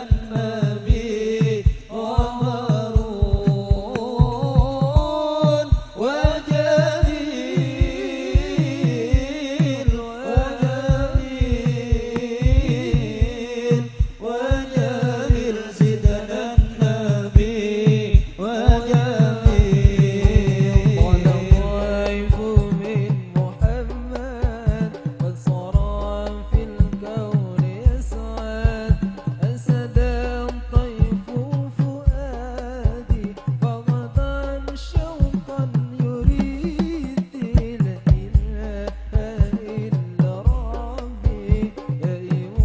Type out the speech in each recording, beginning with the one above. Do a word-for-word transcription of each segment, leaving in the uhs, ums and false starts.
النبي قمر وجميل، وجميل، وجميل سيدنا النبي وجميل. قال طيف من محمد قد صار في الكون يسعد، أسدا طيف فؤادي فغدا شوقا يريد، لا إله إلا ربي دائم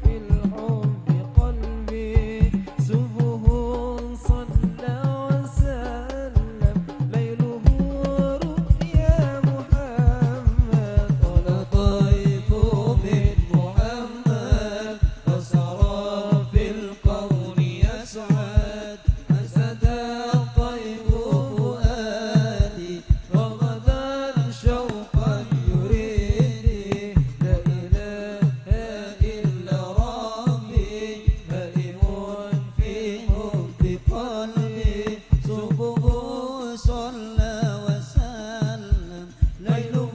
في الحب قلبي، سبه صلى وسلم، ليله رؤيا محمد. قال طيف من محمد فسرى في الكون يسعد، أسدا طيف فؤادي فغدا شوقا يريد، لا إله إلا ربي دائم في حب قلبي، سبه صلى وسلم، ليله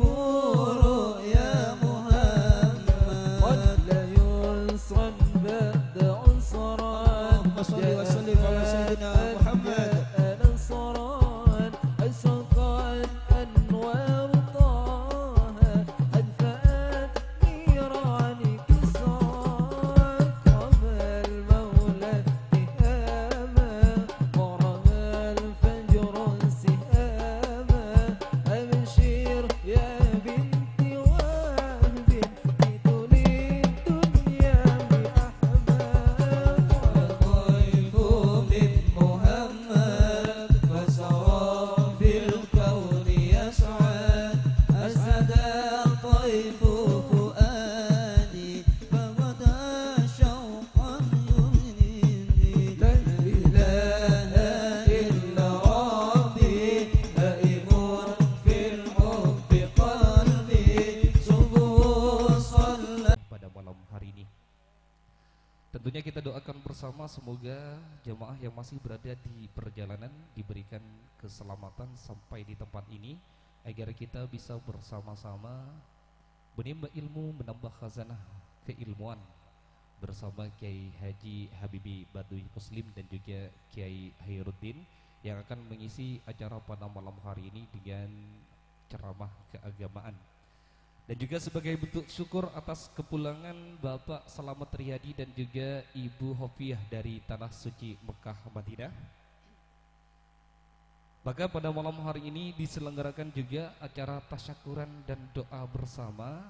رؤيا محمد. قد لا ينسى بعد عسران، اللهم صل وسلم على سيدنا محمد. جاء نصران، أشرقت أنوار طه، أدفأت نيران كسرى، قام المولى تهاما، ورمى الفجر سهاما. أبشر يا بنت وهب، ائت للدنيا بأحباب. طيف من محمد فسرى في الكون يسعد، أسدا طيف فؤادي فغدا شوقا يهدي، لا إله إلا ربي دائم في الحب قلبي، سبه صلى. Pada malam hari ini, tentunya kita doakan bersama semoga jamaah yang masih berada di perjalanan diberikan keselamatan sampai di tempat ini, agar kita bisa bersama-sama menimba ilmu, menambah khazanah keilmuan bersama Kiai Haji Habibi Badui Muslim dan juga Kiai Khairuddin yang akan mengisi acara pada malam hari ini dengan ceramah keagamaan. Dan juga sebagai bentuk syukur atas kepulangan Bapak Slamet Riyadi dan juga Ibu Hofiah dari Tanah Suci Mekah Madinah. Maka pada malam hari ini diselenggarakan juga acara tasyakuran dan doa bersama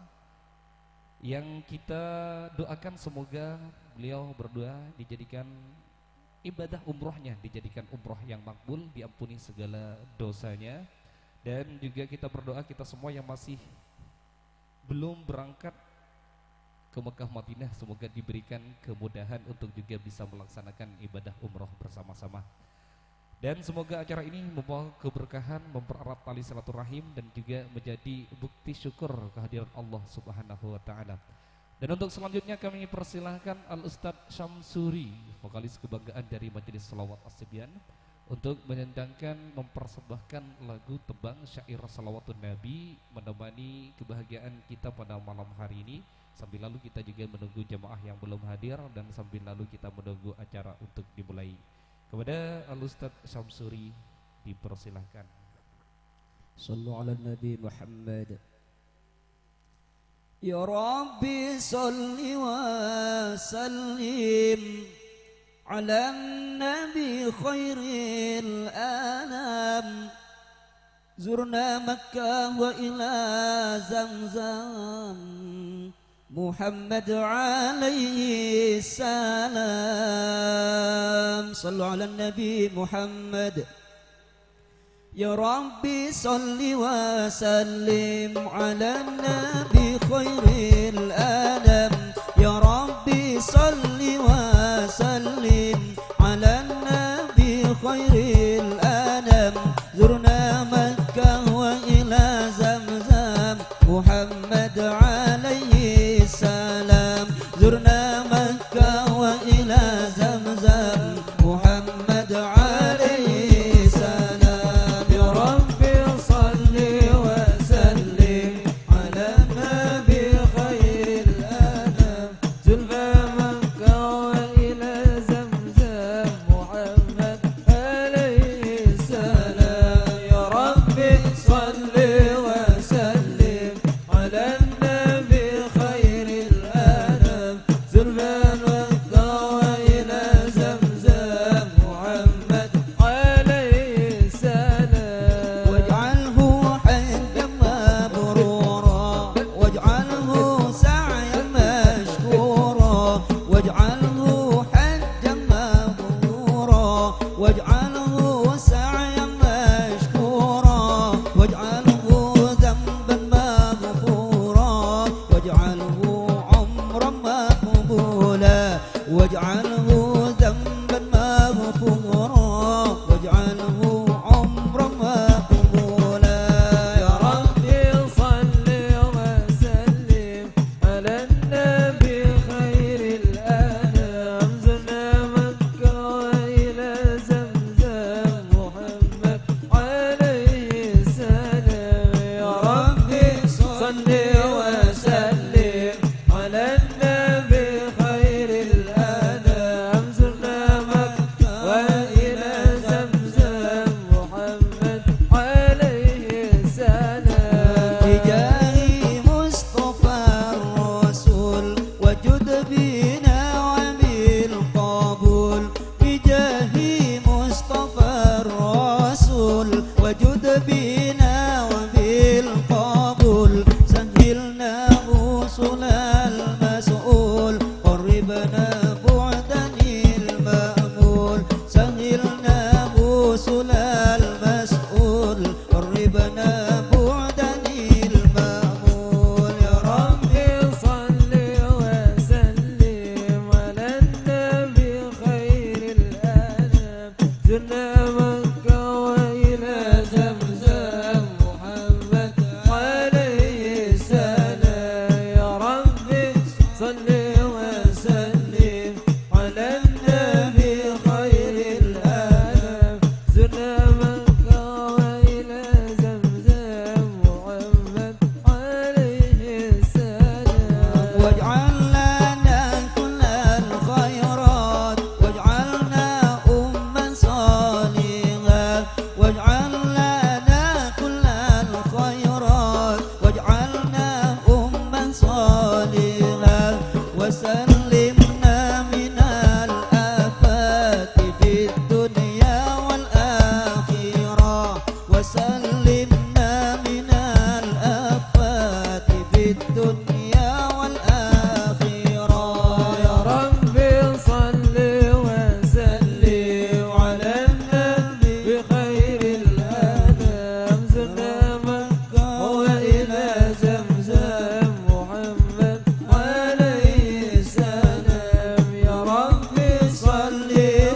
yang kita doakan semoga beliau berdua dijadikan ibadah umrohnya, dijadikan umroh yang makbul, diampuni segala dosanya. Dan juga kita berdoa kita semua yang masih belum berangkat ke Mekah Madinah, semoga diberikan kemudahan untuk juga bisa melaksanakan ibadah umroh bersama-sama. Dan semoga acara ini membawa keberkahan, mempererat tali silaturahim, dan juga menjadi bukti syukur kehadiran Allah Subhanahu wa Ta'ala. Dan untuk selanjutnya kami persilahkan Al Ustadz Syamsuri, vokalis kebanggaan dari Majelis Shalawat As-Sibyan, untuk menyandangkan, mempersembahkan lagu tembang syair Salawatun Nabi menemani kebahagiaan kita pada malam hari ini. Sambil lalu kita juga menunggu jamaah yang belum hadir dan sambil lalu kita menunggu acara untuk dimulai. Kepada Al Ustadz Syamsuri dipersilahkan. صلوا على النبي محمد. يا رب صل وسلم على النبي خير الأنام. زرنا مكة وإلى زمزم محمد عليه السلام. صلوا على النبي محمد. يا رب صل وسلم على النبي خير الأنام. يا رب صل وسلم على النبي خير الأنام. زرنا مكة وإلى زمزم محمد عليه السلام. زرنا مكة وإلى ذنبا مغفورا واجعله عمرا مقبولا. يا رب صل وسلم على النبي خير الأنام، زرنا مكة وإلى زمزم محمد عليه السلام. يا رب صل وسلم على النبي خير الأنام، زرنا مكة وإلى زمزم محمد عليه السلام. بجاه مصطفى الرسول وجد بنا وبالقبول، بجاه مصطفى الرسول وجد بنا وبالقبول، سهلنا وصول المسؤول، قربنا بعدا المأمول، سهلنا وصول المسؤول، قربنا بعدا المأمول. يا رب صل وسلم على النبي خير الأنام، زرنا مكة وإلى زمزم محمد عليه السلام. يا رب صل وسلم على النبي خير الأنام، زرنا مكة وإلى زمزم محمد عليه السلام. واجعل لنا كل الخيرات، واجعلنا أمة صالحة، واجعل لنا كل الخيرات، واجعلنا أمة صالحة، وسلمنا من الآفات في الدنيا والآخرة، وسلمنا من الآفات في الدنيا والآخرة. يا رب صل وسلم على النبي خير الأنام، زرنا مكة وإلى زمزم محمد عليه السلام. يا رب صل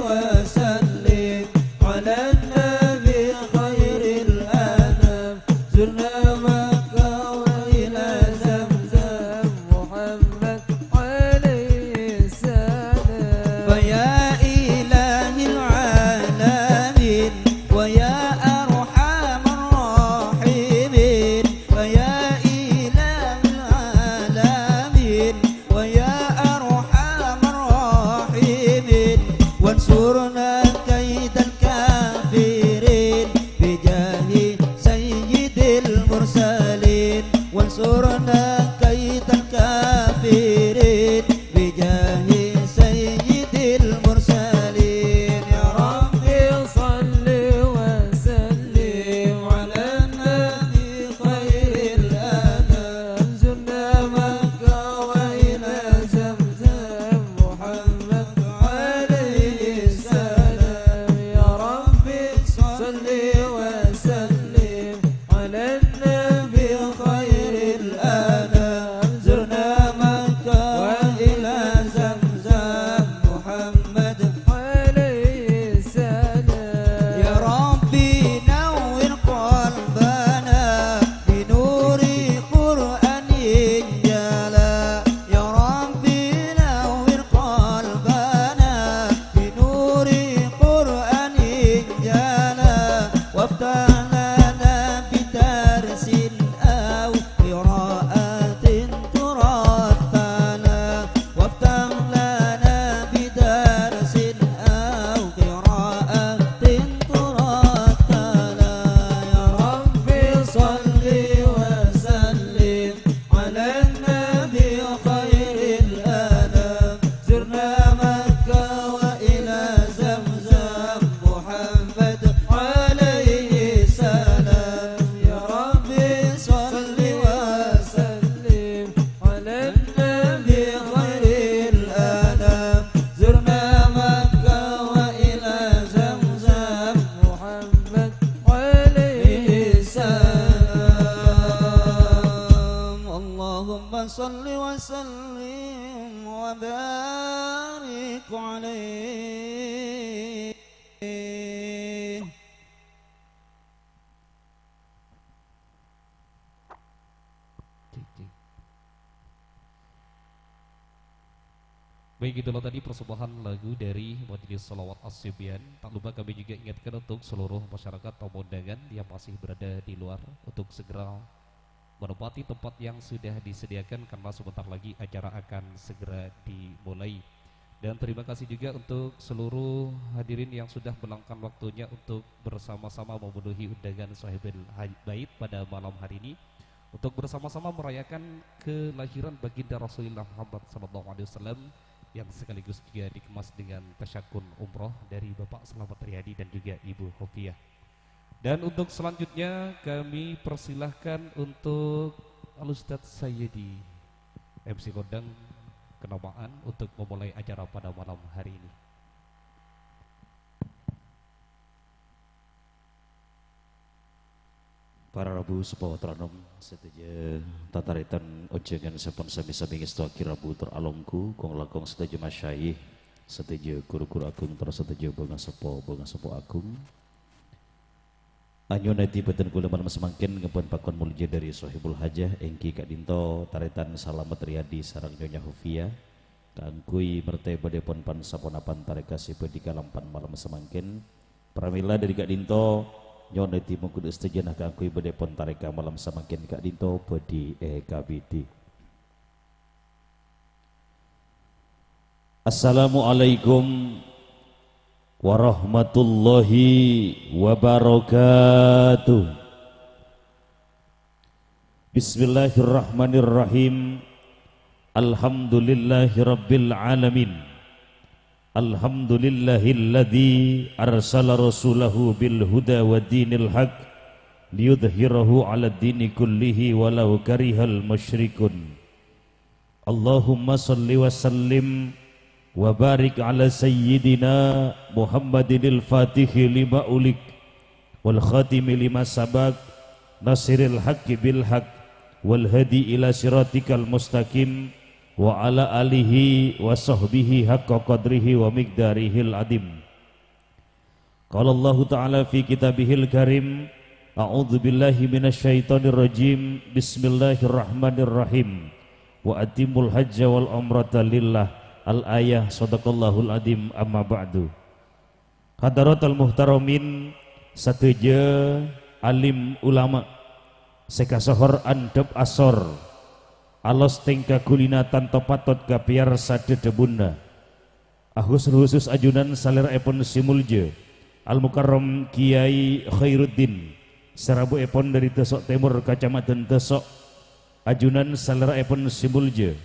وسلم على النبي خير الأنام، زرنا مكة وإلى زمزم محمد عليه السلام. فيا إله العالمين، ويا أرحم الراحمين، فيا إله العالمين، ويا أرحم الراحمين، وانصرنا كيد الكافرين بجاه سيد المرسلين، وانصرنا كيد الكافرين بجاه سيد المرسلين. يا رب صل وسلم على النبي خير الأنام، زرنا مكة وإلى زمزم محمد عليه السلام. يا رب صل وسلم على النبي خير الأنام، زرنا مكة وإلى زمزم محمد عليه السلام. يا ربي نور قلبنا بنور قرآن انجلى، يا ربي نور قلبنا بنور قرآن انجلى، وافتح لنا بدرس أو قراءة ترتلى، وافتح لنا بدرس أو قراءة ترتلى. يا رب صل وسلم على النبي خير الأنام، زرنا مكة وإلى زمزم محمد عليه السلام. يا رب صل وسلم على النبي خير الأنام، زرنا مكة وإلى زمزم محمد عليه السلام. اللهم صل وسلم وبارك عليه. Cek, cek. Baik, itulah tadi persembahan lagu dari Majelis Shalawat As-Sibyan. Tak lupa kami juga ingatkan untuk seluruh masyarakat tamu undangan yang masih berada di luar untuk segera menempati tempat yang sudah disediakan karena sebentar lagi acara akan segera dimulai. Dan terima kasih juga untuk seluruh hadirin yang sudah meluangkan waktunya untuk bersama-sama memenuhi undangan Sohibul Haj-, Bait pada malam hari ini, untuk bersama-sama merayakan kelahiran Baginda Rasulullah Muhammad sallallahu alaihi wasallam, yang sekaligus juga dikemas dengan tasyakun umroh dari Bapak Selamat Riyadi dan juga Ibu Hofiah. Dan untuk selanjutnya, kami persilahkan untuk Al-Ustadz Sayyidi, M C Kondang Kenamaan, untuk memulai acara pada malam hari ini. Para rabu seppo tor anom sadhâjâ, tataretan ojhângan sampon sami-sami ngèstoaghi rabu tor alongghu, kong-langkong sadhâjâ masyayikh, sadhâjâ ghuru-ghuru agung, tor sadhâjâ bângaseppo, bângaseppo agung. Anyonèdhi bhâdhân kaulâ malem samangkèn ngampon pakon molja dhâri Sohibul Hajah, èngghi ka'dinto tarètan Salamet Riyadi sareng Nyonya Hofia, kaangghuy martèbhâdhâpon pan-saponapan tarèka sè bhâdhi kalampan malem samangkèn. Pramèla dhâri ka'dinto, nyonèdhi mongghu sadhâjâna kaangghuy bhâdhâpon tarèka malem samangkèn ka'dinto bhâdhi èkabidi. Assalamualaikum warahmatullahi wabarakatuh. Bismillahirrahmanirrahim. Alhamdulillahirabbil alamin. Alhamdulillahilladzi arsala rasulahu bil huda wa dinil haq liyudhhirahu 'alad dini kullihi walau karihal musyrikun. Allahumma shalli wa sallim wa barik ala sayyidina Muhammadinil fatihi lima ulik, wal khatimi lima sabaq, nasiril haqqi bil haq, wal hadi ila siratikal mustaqim, wa ala alihi wa sahbihi haqqa qadrihi wa miqdarihil adim. Qala Allahu ta'ala fi kitabihil karim, a'udzu billahi minasy syaithanir rajim, bismillahirrahmanirrahim, wa atimmul hajja wal umrata lillah, al-ayah, sadaqallahul adzim, amma ba'du. Hadaratal muhtaramin, sadhâjâ alim ulama sè kasohor andhâp asor, alos tèngka ghulina tanto patot kapèyarsa dhâdhâbunna. Ahus-husus ajunan salèra'èpon sè molja, Al-Mukarram Kiyai Khairuddin, sè rabuèpon dhâri Daso' Tèmor, Kacamadhân Daso', ajunan salèra'èpon sè molja,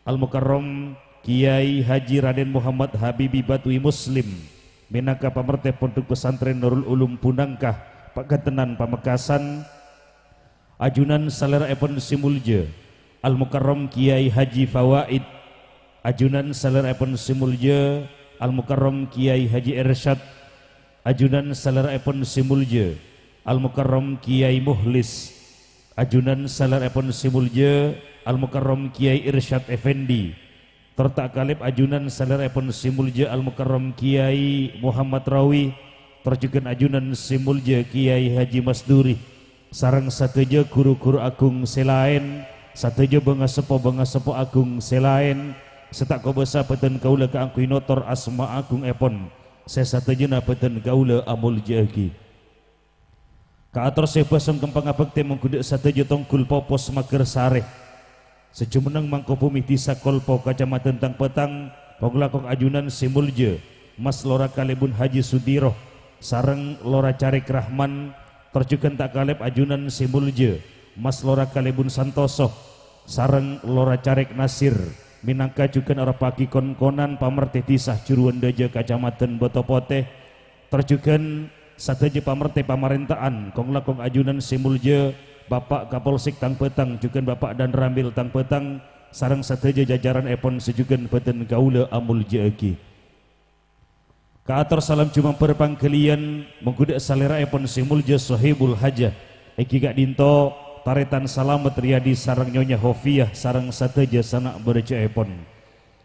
Al-Mukarram Kiyai Haji Raden Muhammad Habibi Batui Muslim, mènangka pamartè Pondhuk Pesantren Nurul Ulum Bunangka, Paghântènan Pamekasan, ajunan salèra'èpon sè molja, Al-Mukarram Kiyai Haji Fawaid, ajunan salèra'èpon sè molja, Al-Mukarram Kiyai Haji Irsyad, ajunan salèra'èpon sè molja, Al-Mukarram Kiyai Mukhlis, ajunan salèra'èpon sè molja, Al-Mukarram Kiyai Irsyad Effendi, tor ta' kalèp ajunan salèra'èpon sè molja Al-Mukarram Kiyai Muhammad Rawi, tor jhughân ajunan sè molja Kiyai Haji Masduri, sareng sadhâjâ ghuru-ghuru agung sè laèn, sadhâjâ bângaseppo-bângaseppo agung sè laèn, sè ta' kobâsa bhâdhân kaulâ kaangghuy notor asma agungèpon, sè sadhâjâna bhâdhân kaulâ amolja'aghi. Kaator sè bâsong kempangnga bhâktè mongghu dhâ' sadhâjâ tonggul popos maghârsarè. Sè jumenneng mangkobhumi Dhisa Kolpo, Kacamadhân Tangpatang, kong-langkong ajunan sè molja, Mas Lora Kalèbun Haji Sudiro, sareng Lora Carèk Rahman, tor jhughân ta' kalèp ajunan sè molja, Mas Lora Kalèbun Santoso, sareng Lora Carèk Nasir, mènangka jhughân aropaaghi kon-konan pamartè Dhisa Juruwandhâjâ, Kacamadhân Bâto Potè, tor jhughân sadhâjâ pamartè pamarènta'an, kong-langkong ajunan sè molja, Bapa' Kapolsek Tangpatang, jhughân Bapa' Danramil Tangpatang, sareng sadhâjâ jajaranèpon sè jhughân bhâdhân kaulâ amolja'aghi. Kaator salam jumambhâr pangghâliyân mongghu dhâ' salèra'èpon sè molja Sohibul Hajah, èngghi ka'dinto tarètan Salamet Riyadi sareng Nyonya Hofiyah sareng sadhâjâ sana' bârâjâèpon.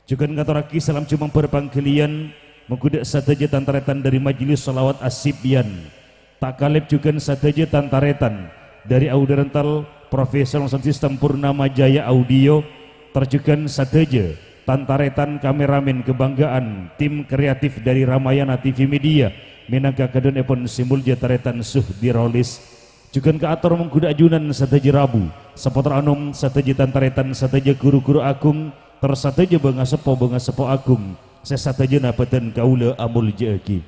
Jhughân ngatorraghi salam jumambhâr pangghâliyân Moghâ dâ' sadhâjâ tan-tarètan dhâri Majelis Shalawat As-Sibyan, ta' kalèp jhughân sadhâjâ tan-tarètan dhâri Audio Rental Professional Sound System Purnama Jaya Audio, tor jhughân sadhâjâ tan-tarètan kameramen kebanggaan tim kreatif dhâri Ramayana T V Media, mènangka kadhunèpon sè molja tarètan Suhdi Rolis. Jhughân kaator mongghu dâ' ajunan sadhâjâ rabu, sapatoro' anom sadhâjâ tan-tarètan sadhâjâ ghuru-ghuru agung, tor sadhâjâ bângaseppo-bângaseppo agung, sè sadhâjâna bâdân kaulâ amoljâ'aghi.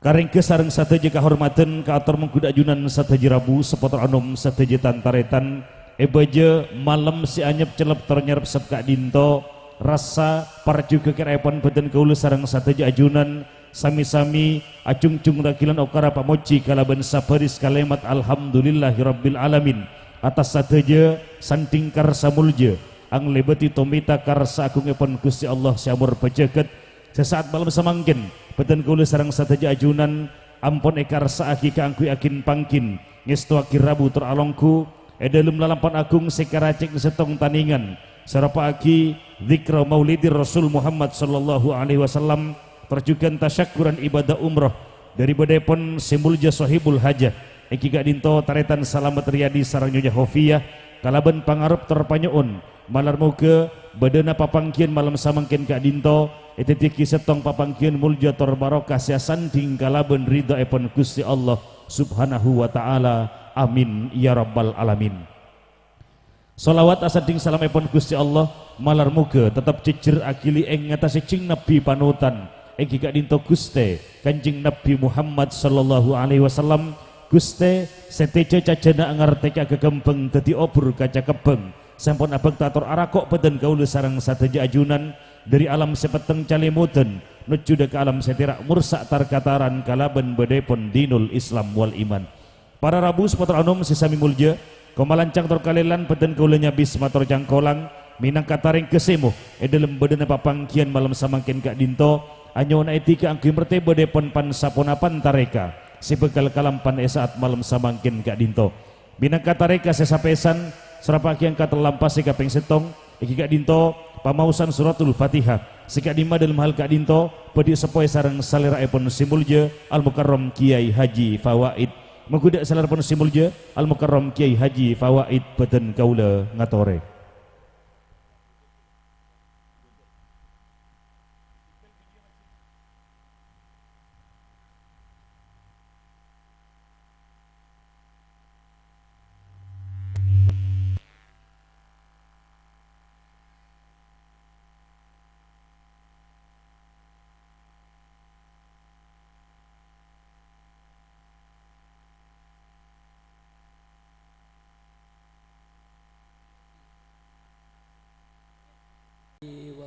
Karèngghâ sareng sadhâjâ kahormadhân kaator mongghu dâ' ajunan sadhâjâ rabu, sapatoro' anom sadhâjâ tan-tarètan, è bâjâ malem sè anyep cellep tor nyarepsep ka'dinto, rassa parjhughâ kèra'èpon bâdân kaulâ sareng sadhâjâ ajunan, sami-sami ajhungjhung raghilan okara pamojhi kalabân sabâris kalèmat alhamdulillahirabbil alamin, attas sadhâjâ sandhing karsa molja, anglèbâdhi tomèta karsa agungèpon Ghustè Allah sè amor bhâjâghât, sè sa'at malem samangkèn, bâdân kaulâ sareng sadhâjâ ajunan ampon èkarsa'aghi kaangghuy aghin-pangghin, ngèstowaghi rabu tor alongghu, è dhâlem lalampan agung sè karacèk sèttong tanèngan, sè aropa'aghi dzikra maulidir Rasul Muhammad sallallahu alaihi wasallam, tor jhughân tasyakkuran ibadah umroh dhâri bâdâèpon sè molja Sohibul Hajah, èngghi ka'dinto Tarètan Salamet Riyadi sareng Nyonya Khofiyah, kalabân pangarep tor panyo'on, malar moghâ bâdâna papangghiyân malem samangkèn ka'dinto èdhâddhiyâghi sèttong papangghiyân molja tor barokah sè asandhing kalabân ridhâèpon Ghustè Allah Subhanahu wa Ta'ala. Amin, ya Rabbal Alamin. Shalawat asandhing salamèpon Ghustè Allah, malar moghâ teptep jhejjher aghili è ngatasè Jhâng Nabbhi panutan, èngghi ka'dinto Ghustè Kanjeng Nabbhi Muhammad sallallahu alaihi wasallam, Ghustè sè tèjhâ cajhâna angartèka ghâghâmbhâng dhâddhi obhur kaca kebbhâng, sè ampon abhâkta tor arako' bâdân kaulâ sareng sadhâjâ ajunan dhâri alam sè petteng calèmodhân nojjhu dâ' ka alam sè tèra' morsa' tar-kataran kalabân bâdâèpon dinul Islam wal iman. Para rabu sapatoro' anom sè samè molja, komalancang tor kalèlan bâdân kaulâ nyabis mator cangkolang, mènangka tarèngghâ sèmo è dhâlem bâdâna papangghiyân malem samangkèn ka'dinto, anyo'ona èdhi kaangghuy martè bâdâèpon pan-sapona pan-tarèka sè bhâkal kalampan è sa'at malem samangkèn ka'dinto. Mènangka tarèka sè sapèsan, sè aropa'aghi angka tellâmpasè kapèng sèttong, èngghi ka'dinto pamaosan Suratul Fatihah, sè ka'dimma dhâlem hal ka'dinto bhâdhi seppoè sareng salèra'èpon sè molja Al-Mukarram Kèyaè Haji Fawaid. Mongghu dâ' salèra'èpon sè molja Al-Mukarram Kèyaè Haji Fawaid bâdân kaulâ ngatorè.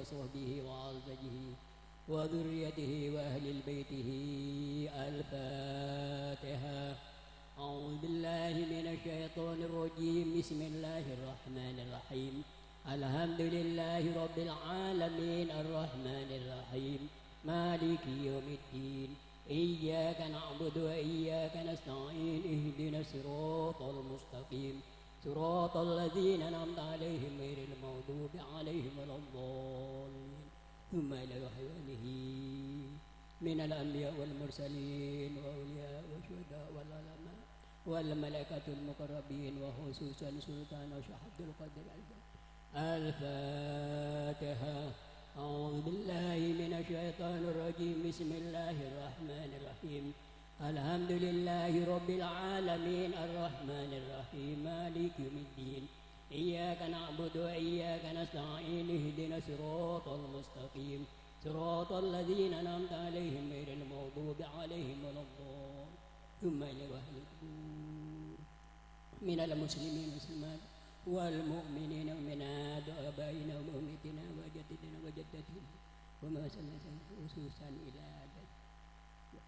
وصحبه وأزواجه وذريته وأهل بيته. الفاتحة. أعوذ بالله من الشيطان الرجيم. بسم الله الرحمن الرحيم. الحمد لله رب العالمين. الرحمن الرحيم. مالك يوم الدين. إياك نعبد وإياك نستعين. اهدنا الصراط المستقيم. صراط الذين أنعمت عليهم غير المغضوب عليهم ولا الضالين. ثم إلى روح وآله من الأنبياء والمرسلين وأولياء والشهداء والعلماء والملائكة المقربين وخصوصا سلطان الشيخ عبد القادر الجيلاني. الفاتحة. أعوذ بالله من الشيطان الرجيم. بسم الله الرحمن الرحيم. الحمد لله رب العالمين. الرحمن الرحيم. مالك يوم الدين. إياك نعبد وإياك نستعين. اهدنا الصراط المستقيم. صراط الذين أنعمت عليهم غير المغضوب عليهم ولا الضالين. ثم إلى وحي القبور. من المسلمين والمسلمات والمؤمنين والمؤمنات وآبائنا وأمهاتنا وجدودنا وجداتنا وما سلمنا خصوصا إلى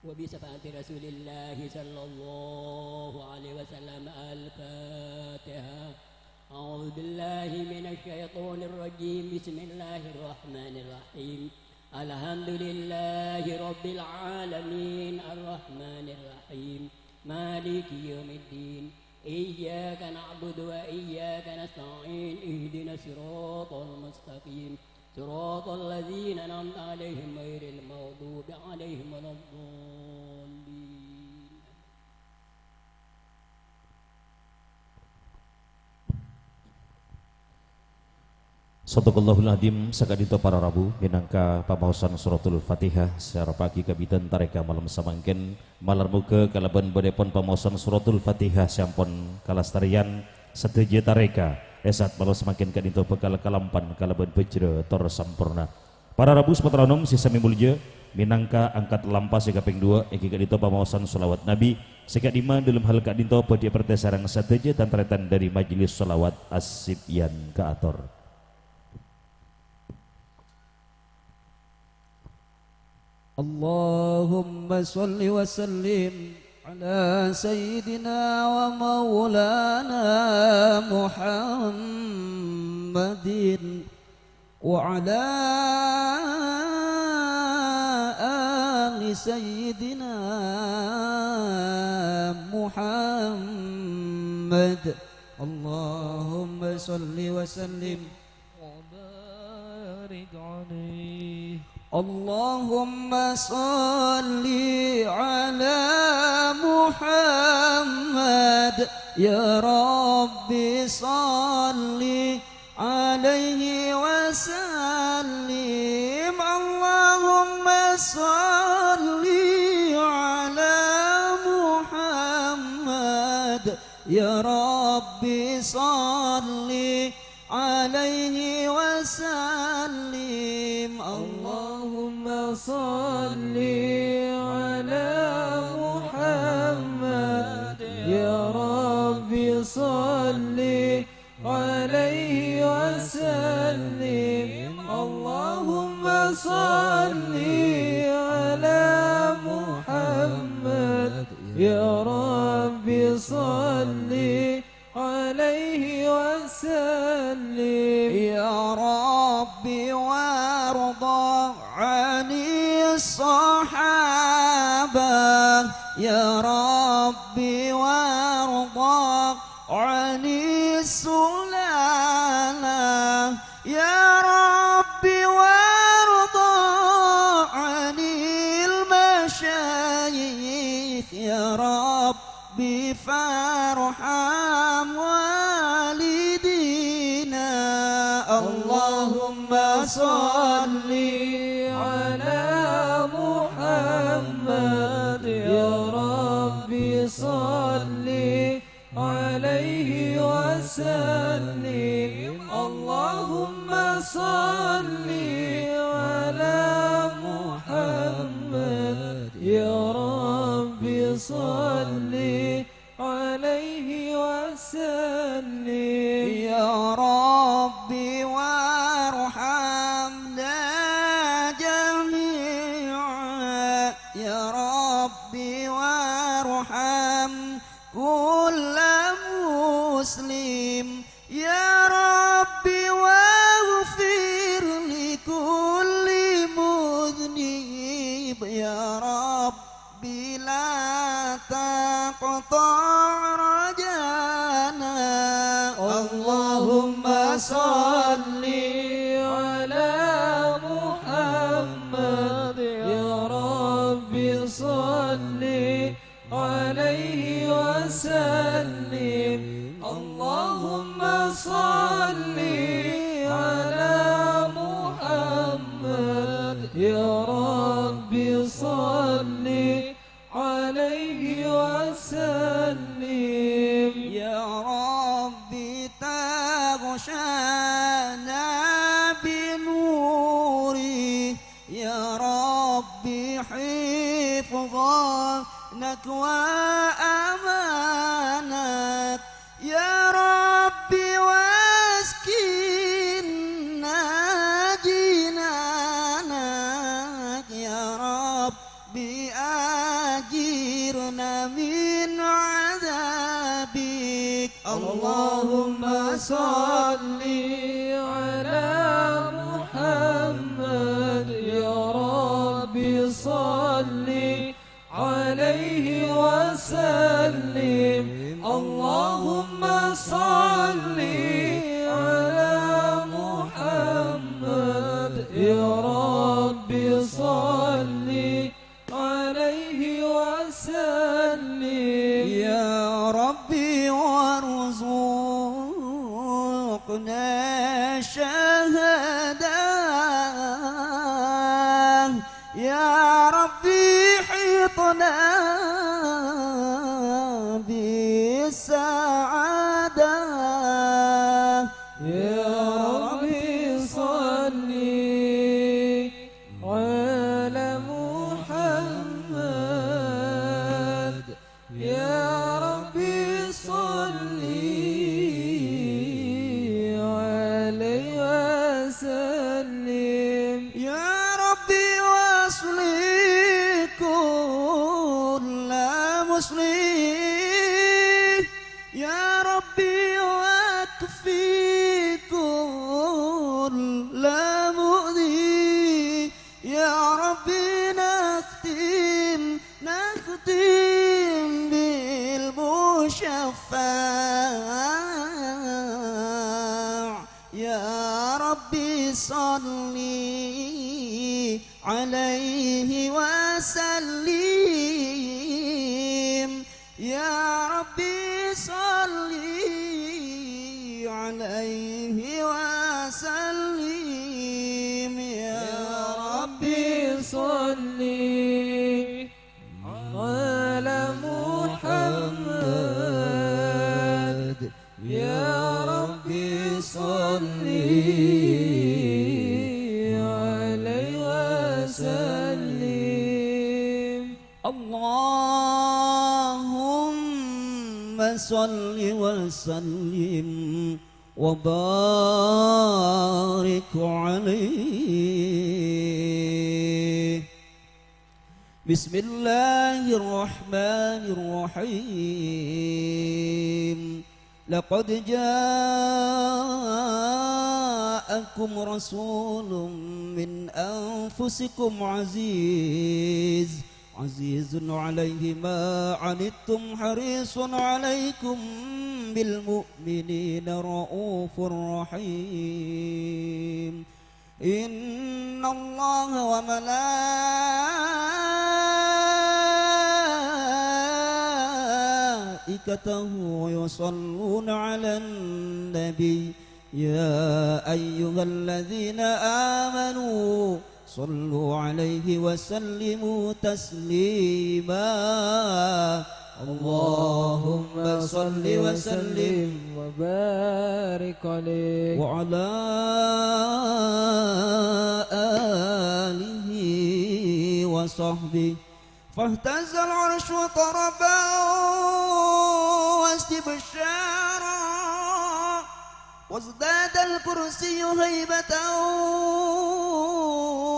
وبشفاعة رسول الله صلى الله عليه وسلم. الفاتحة. أعوذ بالله من الشيطان الرجيم. بسم الله الرحمن الرحيم. الحمد لله رب العالمين. الرحمن الرحيم. مالك يوم الدين. إياك نعبد وإياك نستعين. اهدنا الصراط المستقيم. صراط الذين أنعمت عليهم غير المغضوب عليهم ولا الضالين. Shadaqallahul Adzim, saka'dinto para rabu, mènangka pamaosan Suratul Fatihah sè arepa'aghi ka bidhâna tarèka malem samangkèn, malar moghâ kalabân bâdâèpon pamaosan Suratul Fatihah sè ampon kalastarèyan sadhâjâ tarèka, è sa'at malem samangkèn ka'dinto bhâkal kalampan kalabân bhâjrâ tor samporna. Para rabu sè patara onom sè samè molja, mènangka angkat lampa sè kapèng duwâ', èngghi ka'dinto pamaosan shalawat Nabi, sè ka'dimma dâlem hal ka'dinto bhâdhi èparèntè sareng sadhâjâ tan-tarètan dhâri Majelis Shalawat As-Sibyan kaator. اللهم صل وسلم على سيدنا ومولانا محمد وعلى آل سيدنا محمد. اللهم صل وسلم وبارك عليه. اللهم صل على محمد، يا رب صل عليه وسلم. اللهم صل على محمد، يا رب صل عليه وسلم. اللهم صل على محمد، يا رب صل عليه وسلم. اللهم صل على محمد، يا رب صل عليه وسلم. يا رب وارض عن الصحابة، يا رب وارض عن السلالة، يا رب وارض عن المشايخ، يا رب فارحم والدينا. اللهم صل على محمد، يا رب صل عليه وسلم. اللهم صل على محمد، يا رب صل عليه وسلم. يا رب وارحمنا جميعا، يا رب وارحم كل مسلم، يا رب واغفر لكل مذنب، يا رب لا تقطع رجانا. اللهم صل على محمد، يا رب صل عليه وسلم. اللهم صل على محمد، يا رب صل عليه وسلم. يا رب تغشانا بنوره، يا رب حفظك وأمانك، يا رب واسكننا جنانك، يا رب أجرنا من عذابك. اللهم صل على محمد، يا رب صل عليه وسلم. اللهم صل على محمد، صل عليه وسلم. يا ربي وارزقنا الشهادة، يا ربي حيطنا بالسعادة. يا ربي صل على محمد. يا ربي صل عليه وسلم. يا ربي واصل كل مسلم. يا ربي واكفي كل مؤذي. يا ربي نختم، نختم بالمشفع. يا ربي صل عليه وسلم. يا ربي صل عليه وسلم. يا ربي صل على محمد. يا ربي صل عليه وسلم. اللهم صل وسلم وبارك عليه. بسم الله الرحمن الرحيم. لقد جاءكم رسول من أنفسكم عزيز، عزيز عليه ما عنتم حريص عليكم بالمؤمنين رءوف رحيم. إن الله وملائكته يصلون على النبي، يا أيها الذين آمنوا صلوا عليه وسلموا تسليما. اللهم صل وسلم وبارك عليه. وعلى آله وصحبه. فاهتز العرش طربا واستبشارا، وازداد الكرسي هيبة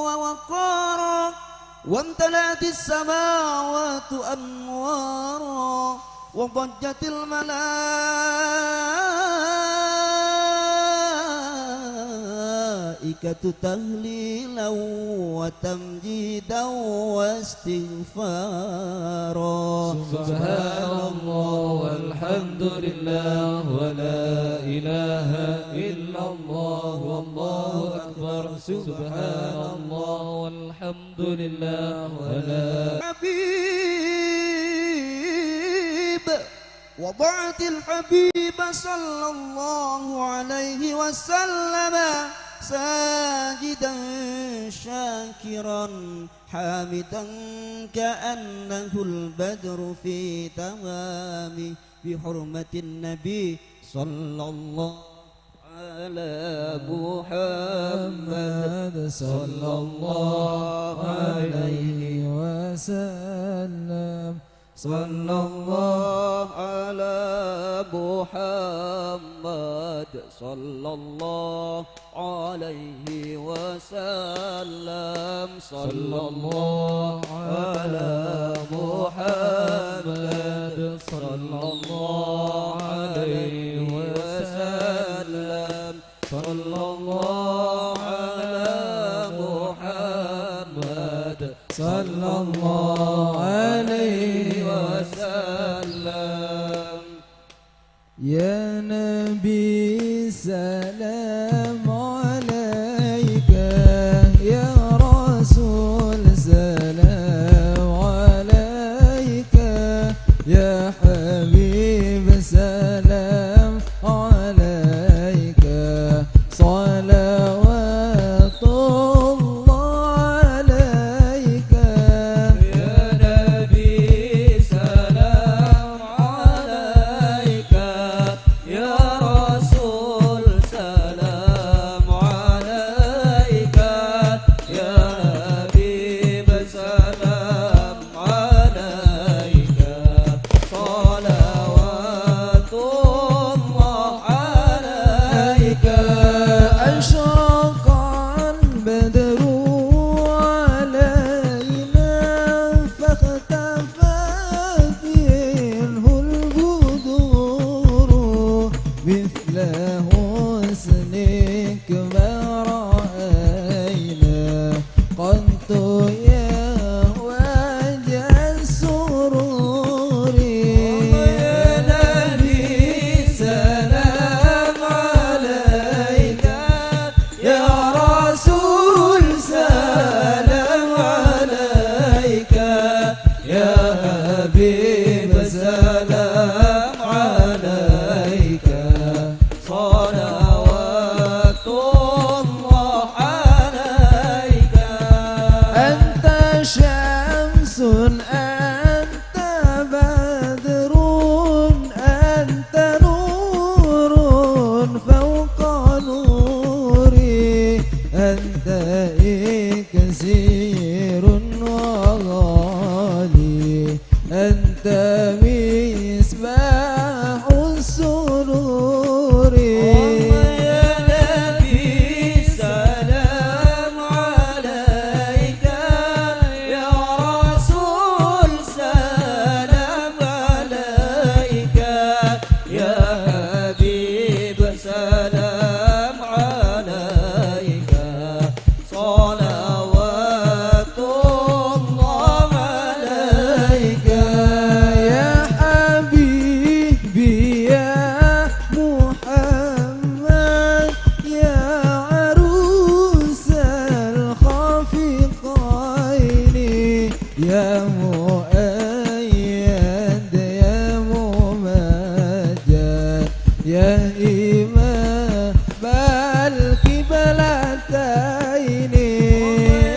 ووقارا، وامتلأت السماوات أنوارا، وضجت الملائكة تهليلا وتمجيدا واستغفارا. سبحان الله والحمد لله ولا إله إلا الله والله أكبر. سبحان الله والحمد لله ولا حبيب. وضعت الحبيب صلى الله عليه وسلم ساجدا شاكرا حامدا كأنه البدر في تمامه بحرمة النبي صلى الله على محمد صلى الله عليه وسلم. صلى الله على محمد صلى الله عليه وسلم. صلى الله على محمد صلى الله عليه وسلم. صلى الله على محمد صلى الله عليه وسلم. يا نبي سلام عليك، يا رسول شمس أنت بدر أنت نور فوق نوري أنت إكسير وغالي أنت مصباح السرور. يا نبي سلام عليك، يا رسول سلام عليك، يا حبيب سلام عليك. صلوات الله عليك. يا حبيبي يا محمد، يا عروس الخفقين، يا مؤيد، يا ممجد، يا إمام القبلتين.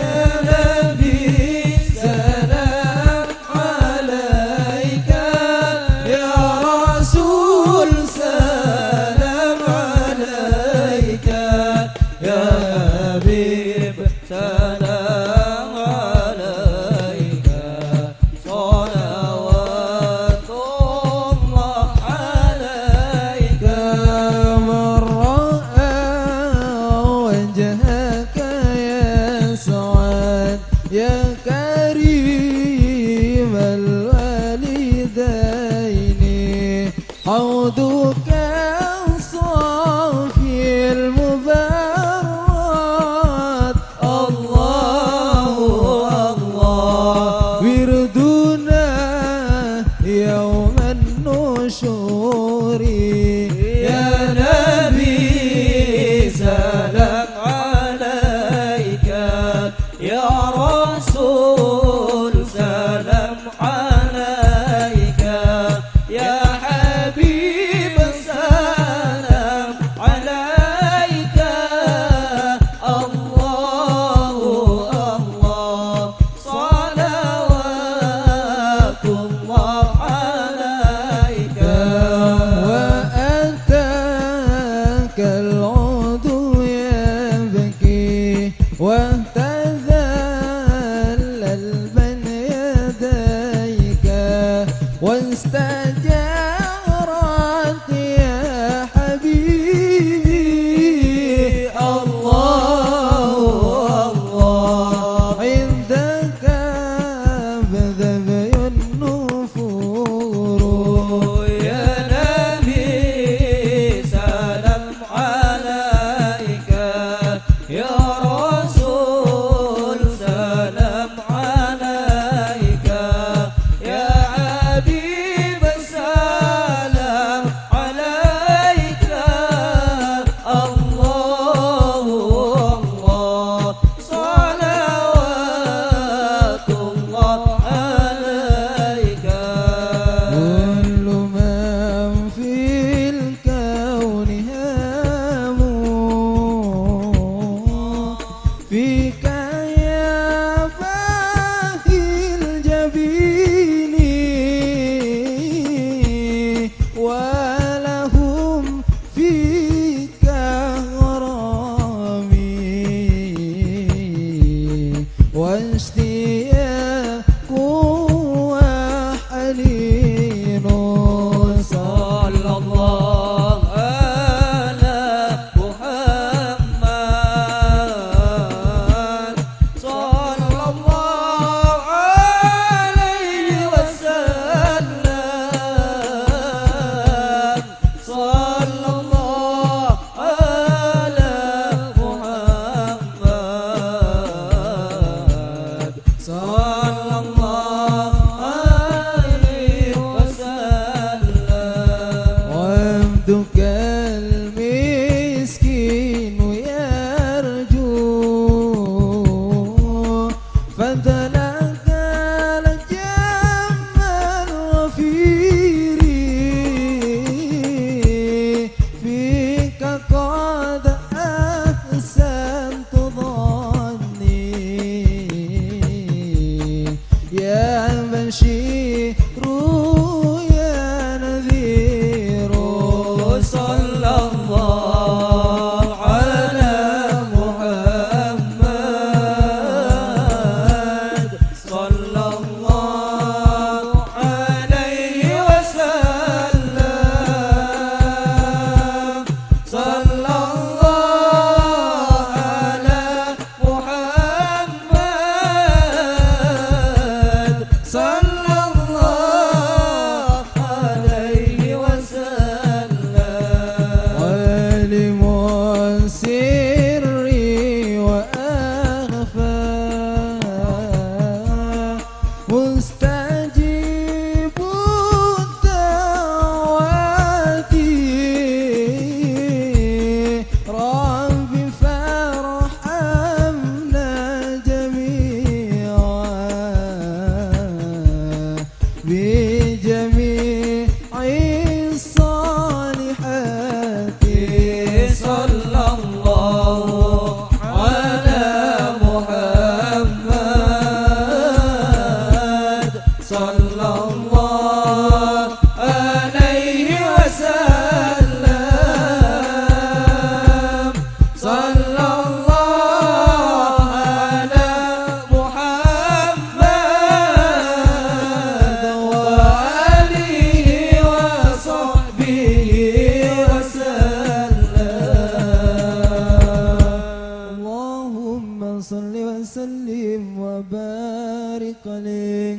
يا نبي سلام عليك، يا رسول سلام عليك، يا حبيب سلام عليك، صلوات الله عليك. من رأى وجهك يسعد يا كريم الوالدين. حوضك الصافي المبرد، الله، الله، وردنا يوم النشور. يا نبي سلام عليك، يا رسول سلام عليك، يا حبيب سلام عليك. الله، الله، صلوات الله عليك. وأتاك العود يبكي واهتز الألبان يديك واستجارت يا حبيبي. الله، الله، عندك أبذبي النفور. يا نبي سلام عليك، يا رسول سلام عليك، يا حبيب سلام عليك. الله، الله، صلوات الله عليك. كل من في الكون هام فيك يا باهي الجبين، ولهم فيك غرامي واشتياق وحنين. صلى الله على محمد، صلى الله عليه وسلم. صلى الله على محمد، صلى الله عليه وسلم. عبدك المسكين يرجو فضلك الجم الوفير، فيك قد أحسنت ظني، بشير يا نذير، صلى الله على محمد، صلى الله عليه وسلم، صلى الله على محمد، صلى الله عليه وسلم. عالم سري وأخفى، مستجيب الدعوات، رب فارحمنا جميعا بجميع الصالحات، صلى الله على محمد، صلى الله عليه وسلم، صلى الله على محمد وآله وصحبه وسلم. اللهم صل وسلم وبارك عليه.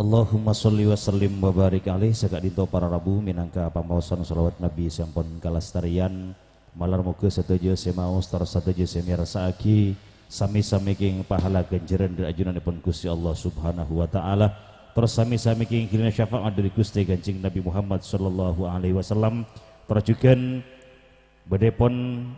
Allahumma sholli wa sallim wa barik alaih. Saka'dhinto para rabu mènangka pamaosan shalawat Nabi sè ampon kalastarèyan. Malar moghâ sadhâjâ sè maos tor sadhâjâ sè mèyarsa'aghi sami-sami kèng pahala ghânjhârân dhâri ajunannèpon Ghustè Allah Subhanahu wa Ta'ala. Tor sami-sami kèng ghilina syafa'at dhâri Ghustè Kanjeng Nabi Muhammad sallallahu alaihi wasallam. Tor jhughân bâdâèpon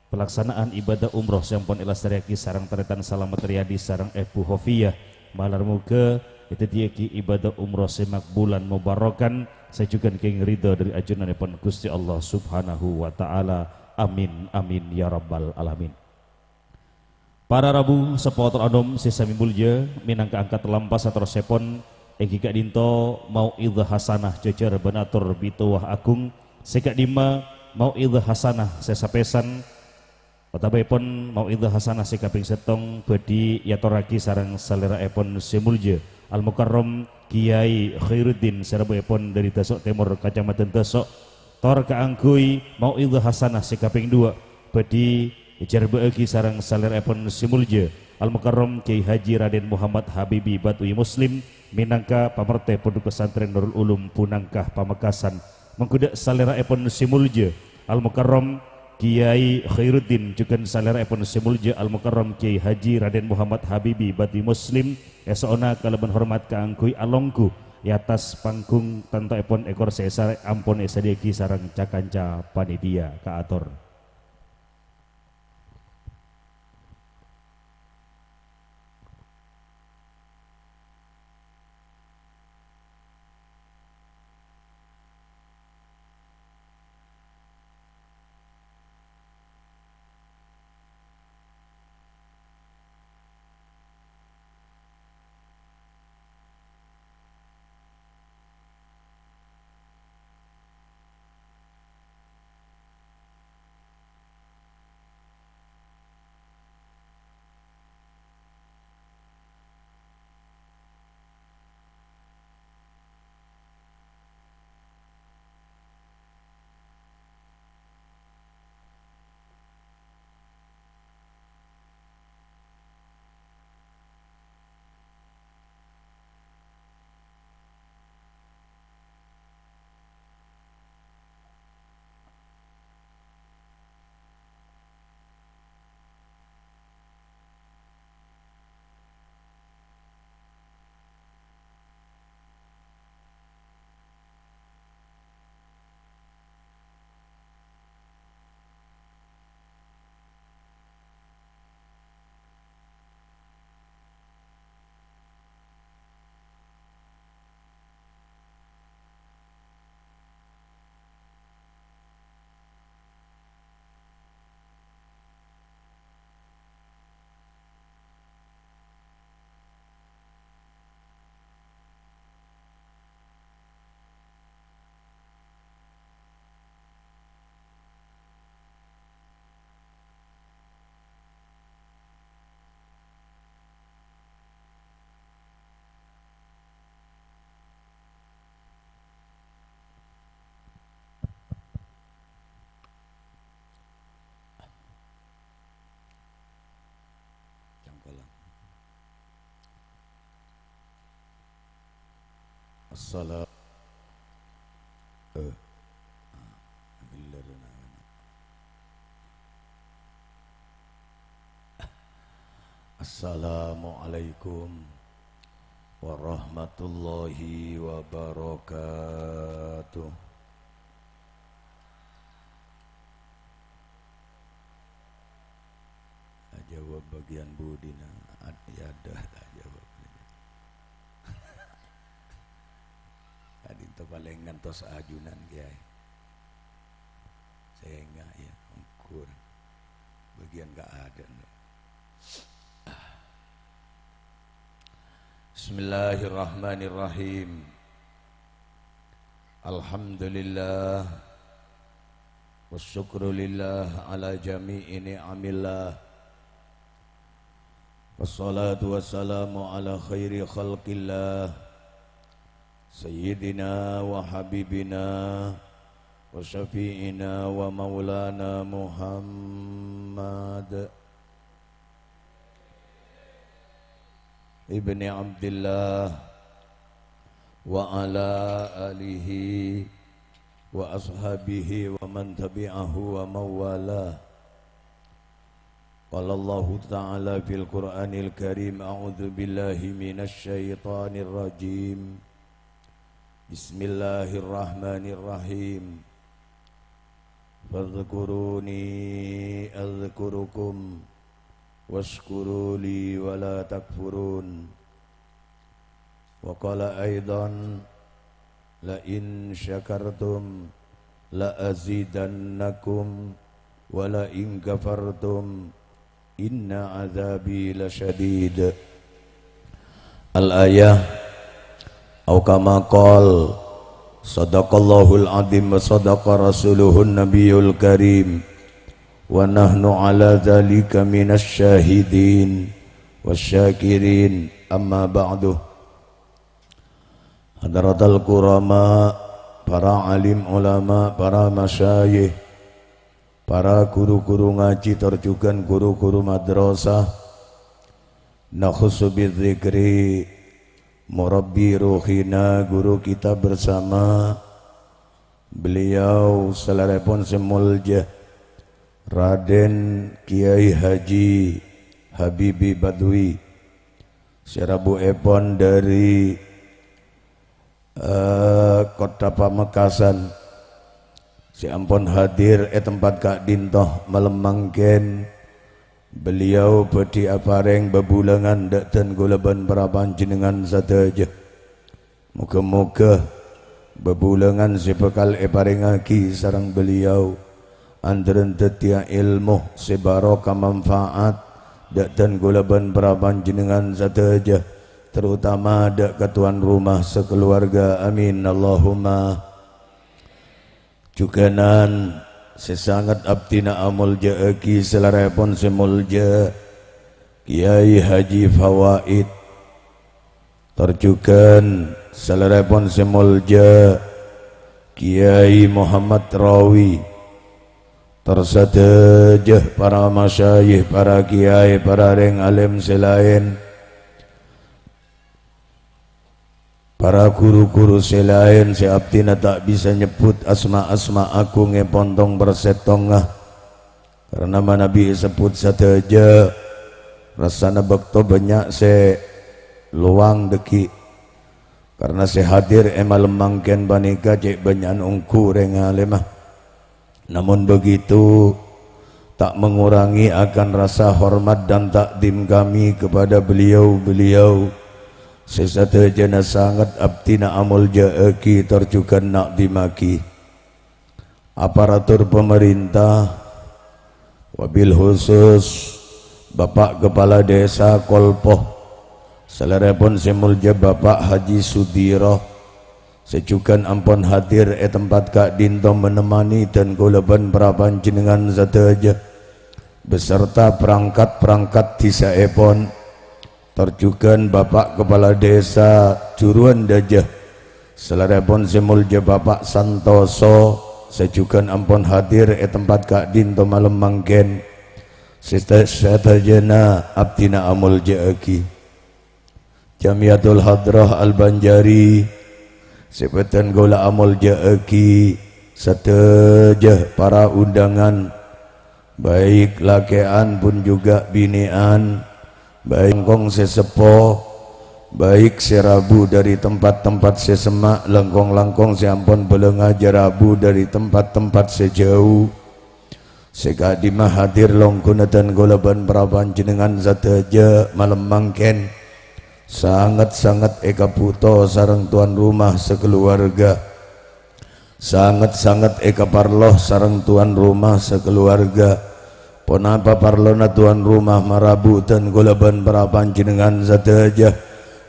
Palaksanaan ibadah umroh sè ampon èlastarèyaghi sareng tarètan Salamet Riyadi sareng Èbhu Khofiyah. Malar moghâ èdhâddhiyâghi ibadah umroh sè makbulan mubarokan, sè jhughân kèng ridho dhâri ajunannèpon Ghustè Allah Subhanahu wa Ta'ala. Amin, amin, ya rabbal alamin. Para rabu, seppo tor anom sè samè molja, mènangka angkat lampas saterrossèpon, èngghi ka'dhinto mau'idhah hasanah jhâjhâr bân ator bitowa agung, sè ka'dimma mau'idhah hasanah sè sapèsan, otabâèpon mau'idhah hasanah sè kapèng sèttong bhâdhi èyatorraghi sareng salèra'èpon sè molja, Al-Mukarram Kiyai Khairuddin sè rabuèpon dhâri Daso' Tèmor, Kacamadhân Daso', tor kaangghuy mau'idhah hasanah sè kapèng duwâ' bhâdhi èjhârbâ'âghi sareng salèra'èpon sè molja, Al-Mukarram Kiyai Haji Raden Muhammad Habibi Batui Muslim, mènangka pamartè Pondhuk Pesantren Nurul Ulum Bunangka Pamekasan. Mongghu dhâ' salèra'èpon sè molja, Al-Mukarram Kiyai Khairuddin, jhughân salèra'èpon sè molja, Al-Mukarram Kiyai Haji Raden Muhammad Habibi Batui Muslim, èso'ona kalabân hormat kaangghuy alongghu è attas panggung, tantoèpon è korsè sè ampon èsadhiyâaghi sareng ca-kanca panitia. Kaator. Assala-, eh, gelar. Assalamualaikum warahmatullahi wabarakatuh. Ajawab bagian budina, ad-, ya ada, tak jawab. Tadi itu paling ngantos ajunan, Kiai. Sehingga, ya, ukur. Bagian keadaan. Bismillahirrahmanirrahim. Alhamdulillah. Wassyukru lillah ala jami'i ni'amillah. Wassalatu wassalamu ala khairi khalqillah. Sayyidina wa habibina wa syafi'ina wa maulana Muhammad ibni Abdillah wa ala alihi wa ashabihi wa man tabi'ahu wa mawala. Qala Allahu ta'ala fil Qur'anil Karim, a'udzu billahi minasy syaithanir rajim. Bismillahirrahmanirrahim. Fadhkuruni adzkurukum wasykuruli wa la takfurun. Wa qala aidan, "La in syakartum la azidannakum, wa la in kafartum inna adzabi lasyadid." Al-ayah, au kama qal, sadaqallahul adzim wa sadaqa rasuluhun nabiyul karim, wa nahnu ala dzalika minasy syahidin wasy syakirin, amma ba'du. Hadratal kurama, para alim ulama, para masyayikh, para guru-guru ngaji tor jughân guru-guru madrasah, nakhussu bidzikri murabbi ruhina, guru kita bersama, beliau salèrèpon sè molja, Raden Kiai Haji Habibi Badwi, sè rabuèpon dhâri, eh, Kottha Pamekasan, sè ampon hadir è tempat ka'dinto malem mangkèn. Beliau bhâdhi aparèng bhâbhulângan dhâ', dhân kaulâ bân para panjhennengngan sadhâjâ. Moghâ-moghâ bhâbhulângan sè bhâkal èparèngaghi sareng beliau andhârân dhâddhiyâ èlmo sè barokah manfaat dhâ', dhân kaulâ bân para panjhennengngan sadhâjâ, terutama dhâ' ka tuan rumah sakaluwarga. Amin, Allahumma. Jughânan sè sanget abdhina amolja'aghi salèrèpon sè molja Kiai Haji Fawaid, tor jughân salèrèpon sè molja Kiai Muhammad Rawi, tor sadhâjâ para masyayikh, para kiai, para rèng alèm sè laèn. Para ru-ghuru sè laèn sè abdhina ta' bisa nyebbhut asma-asma agungngèpon tong parsèttongnga, karna manabi èsebbhut sadhâjâ, rassana bâkto bânnya' sè lowang dhâggi', karna sè hadir è malem mangkèn panèka cè' bânnya'an ongghu rèng alèmma. Namun begitu, tak mengurangi akan rasa hormat dan takdim kami kepada beliau-beliau sè sadhâjâna sanget abdhina amolja'aghi tor jughân na'dhimmaghi. Aparatur pemerintah, wabil khusus Bapak Kepala Desa Kolpo, salèrèpon sè molja Bapak Haji Sudiro, sè jughân ampon hadir è tempat ka'dinto menemani dhân kaulâ bân para panjhennengngan sadhâjâ, beserta perangkat-perangkat dhisaèpon, tor jughân Bapak Kepala Desa Juruan Dâjâ, salèrèpon sè molja Bapak Santoso, sè jughân ampon hadir è tempat ka'dinto malem mangkèn, sè sadhâjâna abdhina amolja'aghi. Jamiyatul Hadrah Al-Banjari, Sè bâdhân kaulâ amoljâ'aghi sadhâjâ para undangan, baik lakè'an pun juga binè'an, baik langkong sè seppo, baik sè rabu dâri tempat-tempat sè semma', langkong-langkong sè ampon bâlângaja rabu dâri tempat-tempat sè jhâu. Sè ka'dimma hadir longghuna dân kaulâ bân para panjhennengngan sadhâjâ malem mangkèn. Sanget-sanget èkabhuto sareng tuan rumah sakaluwarga. Sanget-sanget èkaparlo sareng tuan rumah sakaluwarga. Ponapa parlona tuan rumah marabu dân kaulâ bân para panjhennengngan sadhâjâ,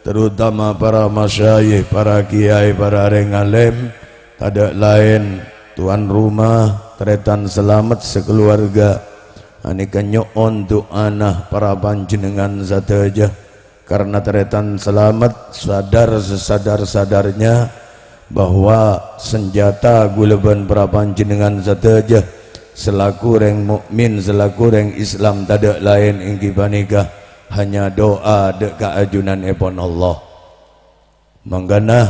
terutama para masyayikh, para kiai, para rèng alèm, tadâ' laèn tuan rumah, tarètan salamet sakaluwarga. Anèka nyo'on du'ana para panjhennengngan sadhâjâ. Karena tarètan salamet sadar sesadar-sadarnya bahwa sanjhâta kaulâ bân para panjhennengngan sadhâjâ selaku rèng mukmin, selaku rèng Islam tadâ' laèn èngghi panèka hanya doa dâ' ka ajunanèpon Allah. Mangkana,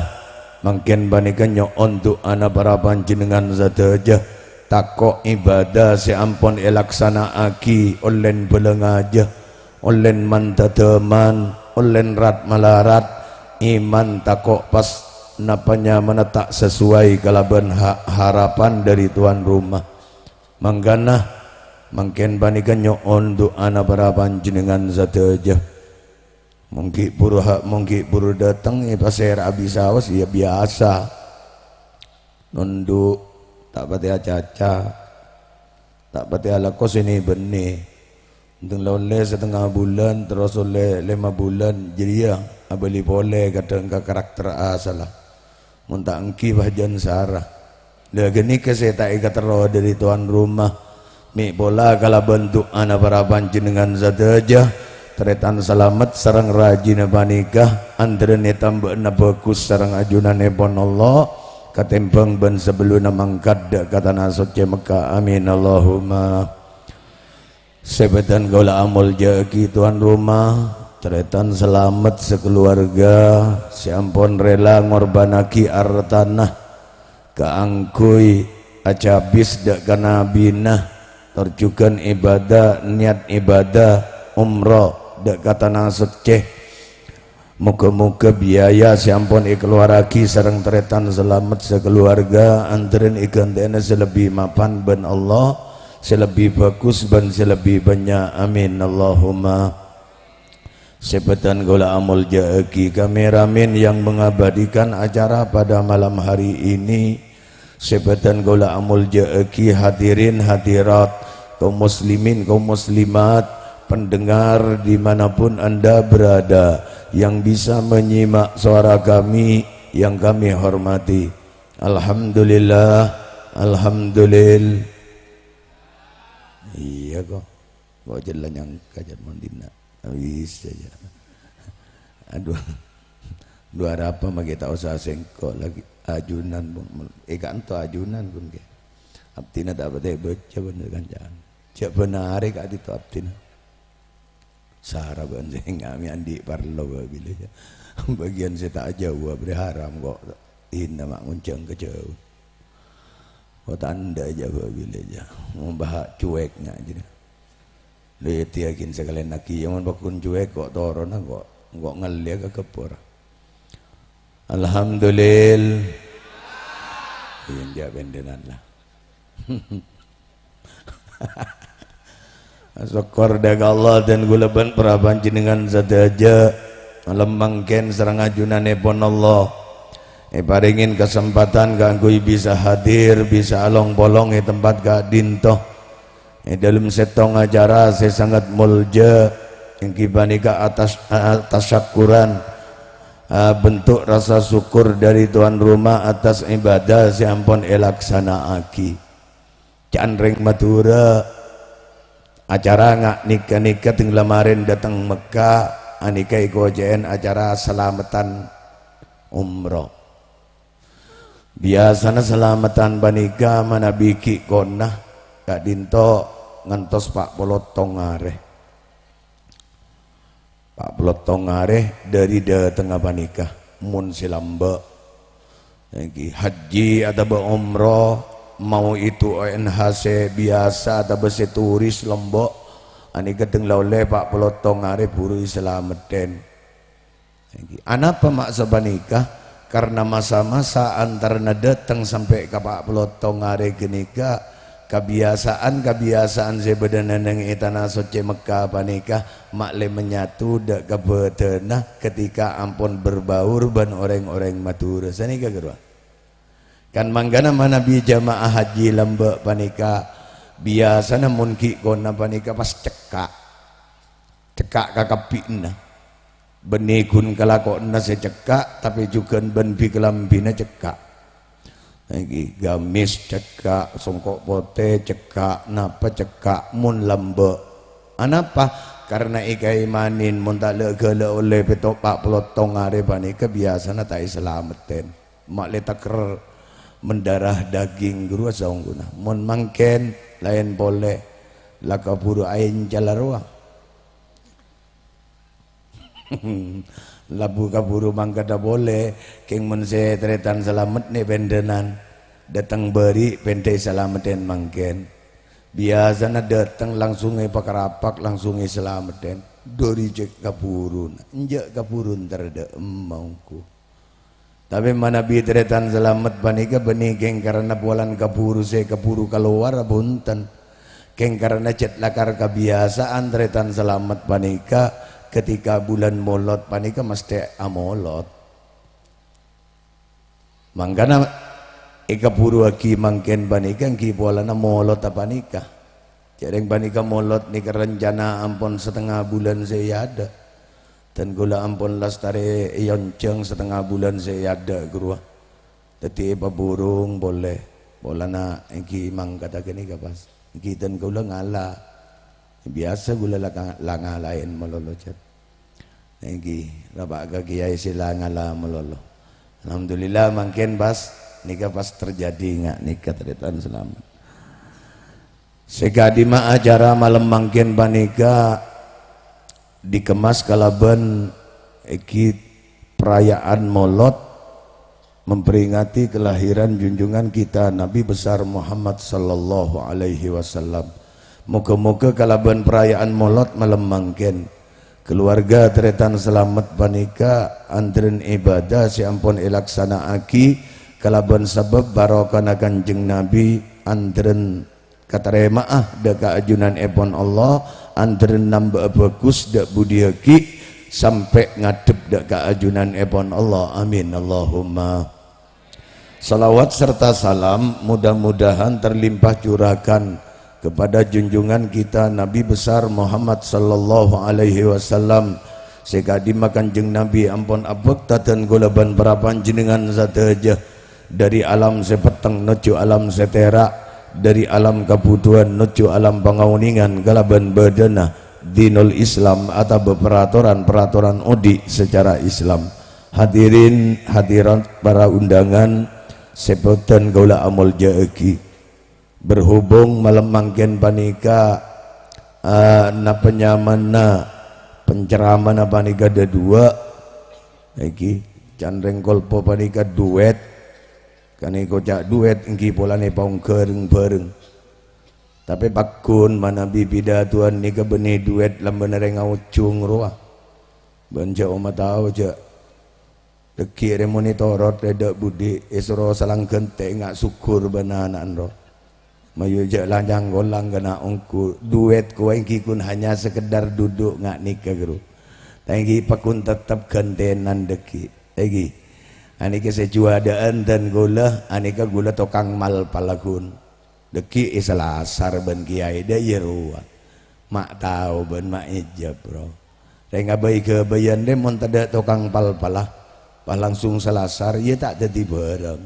mangkèn panèka nyo'on du'ana para panjhennengngan sadhâjâ. Tako' ibadah sè ampon èlaksana'aghi ollèn bâlângaja, ollèn man-dhâdhâman, ollèn rat-malarat, iman tako' pas napa nyamana ta' sesuai kalabân ha-, harapan dâri tuan rumah. Mangkana, mangkèn panèka nyo'on du'ana para panjhennengngan sadhâjâ. Mon ghi' buru ha-, mon ghi' buru dâteng, èpasèra'a bi' saos, iyâ biyasa. Nondhu', ta' patè acaca, ta' patè alako sè nè-bânnè. Enten la ollè satengnga bulân, terros ollè lèma bulân, jârèya abâli polè kadhâng ka karakter asalla. Mon ta' èngghi, bâh jân sara. Lha, ghânèka sè ta' èkaterro dâri tuan rumah. Mè' pola kalabân du'ana para panjhennengngan sadhâjâ, tarètan salamet sareng rajina panèka, andhârân ètambâ'âna bhâghus sareng ajunanèpon Allah, katèmbhâng bân sabellunna mangkat dâ' ka Tana Soccè Mekkah. Amin, Allahumma. Sè bâdhân kaulâ amoljâ'aghi tuan rumah, tarètan salamet sakaluwarga sè ampon rèla ngorbhânnaghi artana kaangghuy ajhâbis dâ' ka nabina, tor jhughân ibadah, niyat ibadah umroh dâ' ka Tana Soccè. Moghâ-moghâ biaya sè ampon èkalowarraghi sareng tarètan salamet sakaluwarga, andhârân èghântè'ana sè lebbi mapan bân Allah, sè lebbi bhâghus bân sè lebbi bânnya'. Amin, Allahumma. Sè bâdhân kaulâ amoljâ'aghi kameramen yang mengabadikan acara pada malam hari ini. Sè bâdhân kaulâ amoljâ'aghi hadirin hadirat, kaum muslimin, kaum muslimat, pendengar di mana pun Anda berada yang bisa menyimak suara kami yang kami hormati. Alhamdulillah, alhamdulil-, iyâ, kok. Kok jhâ' la nyangka jhâ' mon dinna'. Bisa jhâ'. Adhu. Dhu arapa makè ta' osa sèngko' laghi ajunan, pon. È, ka'ento ajunan, pon, kè. Abdhina ta' patè bâca bhender kancana. Jhâ' bân arè ka'dinto abdhina. Sara bân sè ngami andi' parlo bâbilâ, jhâ'. Bâgiyân sè ta' ajâwâb rè haram kok. Inna ma' ngonjhâng ka jhâu. Kok ta' endâ' jhâ' bâbilâ, jhâ'. Mon bâ' cuek nga' jârèya. Lè, tèyaghin sakalèyan aghi, yâ, mon pagghun cuek, kok toronna, kok, kok ngallè ka ghâbburâ. Alhamdulil-, iyâ, enjâ' bhândhânan, la. Sokkor dâ' ka Allah dân kaulâ bân para panjhennengngan sadhâjâ. Malem mangkèn sareng ajunanèpon Allah èparèngè kasempadhân kaangghuy bisa hadir, bisa along-polong è tempat ka'dinto. È dâlem sèttong acara sè sanget molja, èngghi panèka atas, a-, tasakkuran, a, bentuk rasa syukur dâri tuan rumah atas ibadah sè ampon èlaksana'aghi. Ca'na rèng Madhurâ, acara nga-, nèka-nèka tèng lamarèn dâteng Mekkah, anèka èkocè'è acara salameddhân umroh. Biyasana salameddhân panèka manabi ghi' konna ka'dinto ngantos pa' polo tong arè. Pa' polo tong arè dâri dâtengnga panèka, mon sè lambâ'. Èngghi, haji atabâ umroh, mau itu O N H sè biyasa atabâ sè turis Lombok, anèka dâng la ollè pa' polo tong arè buru èsalameddhân. Èngghi, anapa ma' sapanèka? Karna masa-masa antarana dâteng sampè' ka pa' polo tong arè ghânèka, kabiyasaan-kabiyasaan sè bâdâna neng è Tana Soccè Mekka panèka ma'lè manyatu dâ' ka bâdâna ketika ampon berbaur bân orèng-orèng Madhurâ. Sanèka ghâruwa. Kan mangkana manabi jamaah haji lambâ' panèka, biyasana mon ghi' kona panèka pas cekka'. Cekka' kakabbhina. Bânnè ghun kalakowanna sè cekka', tapè jhughân bân bi-kalambhina cekka'. Èngghi, gamis cekka', songko' potè cekka', napa cekka', mon lambâ'. Anapa? Karna èkaèmanè mon ta' la'-ghâla' ollè pètto' pa' polo tong arè panèka biyasana ta' èsalameddhân. Ma'lè taker mendarah daging ghâruwa saongghuna. Mon mangkèn laèn polè, la kabhuru aèncal rowa. Labu kabhuru mangkadhâ polè, kèng mon sè tarètan salamet nè' pendhânan. Dâteng bâri' pendhâi salameddhân mangkèn. Biyasana dâteng langsung èpakarapak, langsung èsalameddhân. Dhâri cè' kabhuruna. Enjâ' kabhuru entar dâ' emma ongghu. Tapè manabi tarètan salamet panèka bânnè kèng karana polana kabhuru sè kabhuru kalowar, bhunten. Kèng karana cèt lakar kabiyasaan tarètan salamet panèka ketika bulân Molot panèka mesthè amolot. Mangkana èkabhuruwaghi mangkèn panèka èngghi polana molot panèka. Jhârèng panèka molot nèka rencana ampon satengnga bulân sè èadâ'. Dan kaulâ ampon lastarè èonjhâng satengnga bulân sè èadâ' ghâruwa. Dhâddhi èpabhurung polè. Polana èngghi mangkadhâ ghânèka pas. Èngghi dan kaulâ ngala'. Biyasa kaulâ la-, la ngalaèn malolo, jhât. Èngghi, rapa' ka kèyaè sè la ngala' malolo. Alhamdulillah, mangkèn pas, nèka pas terjadi nga' nèka tarètan salamet. Sè ka'dimma acara malem mangkèn panèka dikemas kalabân èngghi perayaan Molot memperingati kelahiran junjungan kita Nabi besar Muhammad sallallahu alaihi wasallam. Moga-moga kalabân perayaan Molot malem mangkèn, keluarga tarètan salamet panèka andren ibadah sè ampon èlaksana'aghi kalabân sabâb barokana Kanjeng Nabi andren katarèma'a dâ' kaajunanèpon Allah, andren nambâ'â bhâghus dâ' budiyâghi sampè' ngadhep dâ' kaajunanèpon Allah. Amin, Allahumma. Salawat serta salam mudah-mudahan terlimpah curahkan kepada junjungan kita Nabi besar Muhammad sallallahu alaihi wasallam. Sè ka'dimma Kanjeng Nabi ampon abhâkta dân kaulâ bân para panjhennengngan sadhâjâ. Dhâri alam sè petteng nojjhu alam sè tèra', dhâri alam kabhudhuwân nojjhu alam pangaonèngan kalabân bâdâna dinul Islam atabâ peratoran-peratoran odi' secara Islam. Hadirin hadirat para undangan sè bhâdhân kaulâ amoljâ'aghi. Berhubung malem mangkèn panèka, eh, napa nyamana penceramana panèka dhâduwâ', èngghi, can rèng kolpo panèka duet, Kanèka ca' duet èngghi polana èpaongghâ reng-bhâreng. Tapè pagghun manabi pidatowan nèka bânnè duet lambâna rèng aojhung rowa. Bân jhâ' omataowa jhâ' dhâggi' rè mon ètorot rè dâ' budi èsoro salang ghântè' nga' sogghur bân ana'na ro. Mayu jhâ' la nyangkolang kana' ongghu. Duet kowa èngghi ghun hanya sekedar duduk nga' nèka, ghâru. Ta' èngghi pagghun tettep ghântènan dhâggi'. Èngghi. Anèka sè juwâdâ'ân dân kaulâ, anèka kaulâ tokang malpala ghun. Dhâggi' èsalasar bân kèyaè, dâ' iyâ rowa. Ma' tao bân ma' èjâb, bro. Rèng abâi-ghâbâiyân rè mon tadâ' tokang palpala, pas langsung salasar, iyâ ta' dhâddhi bhârâng.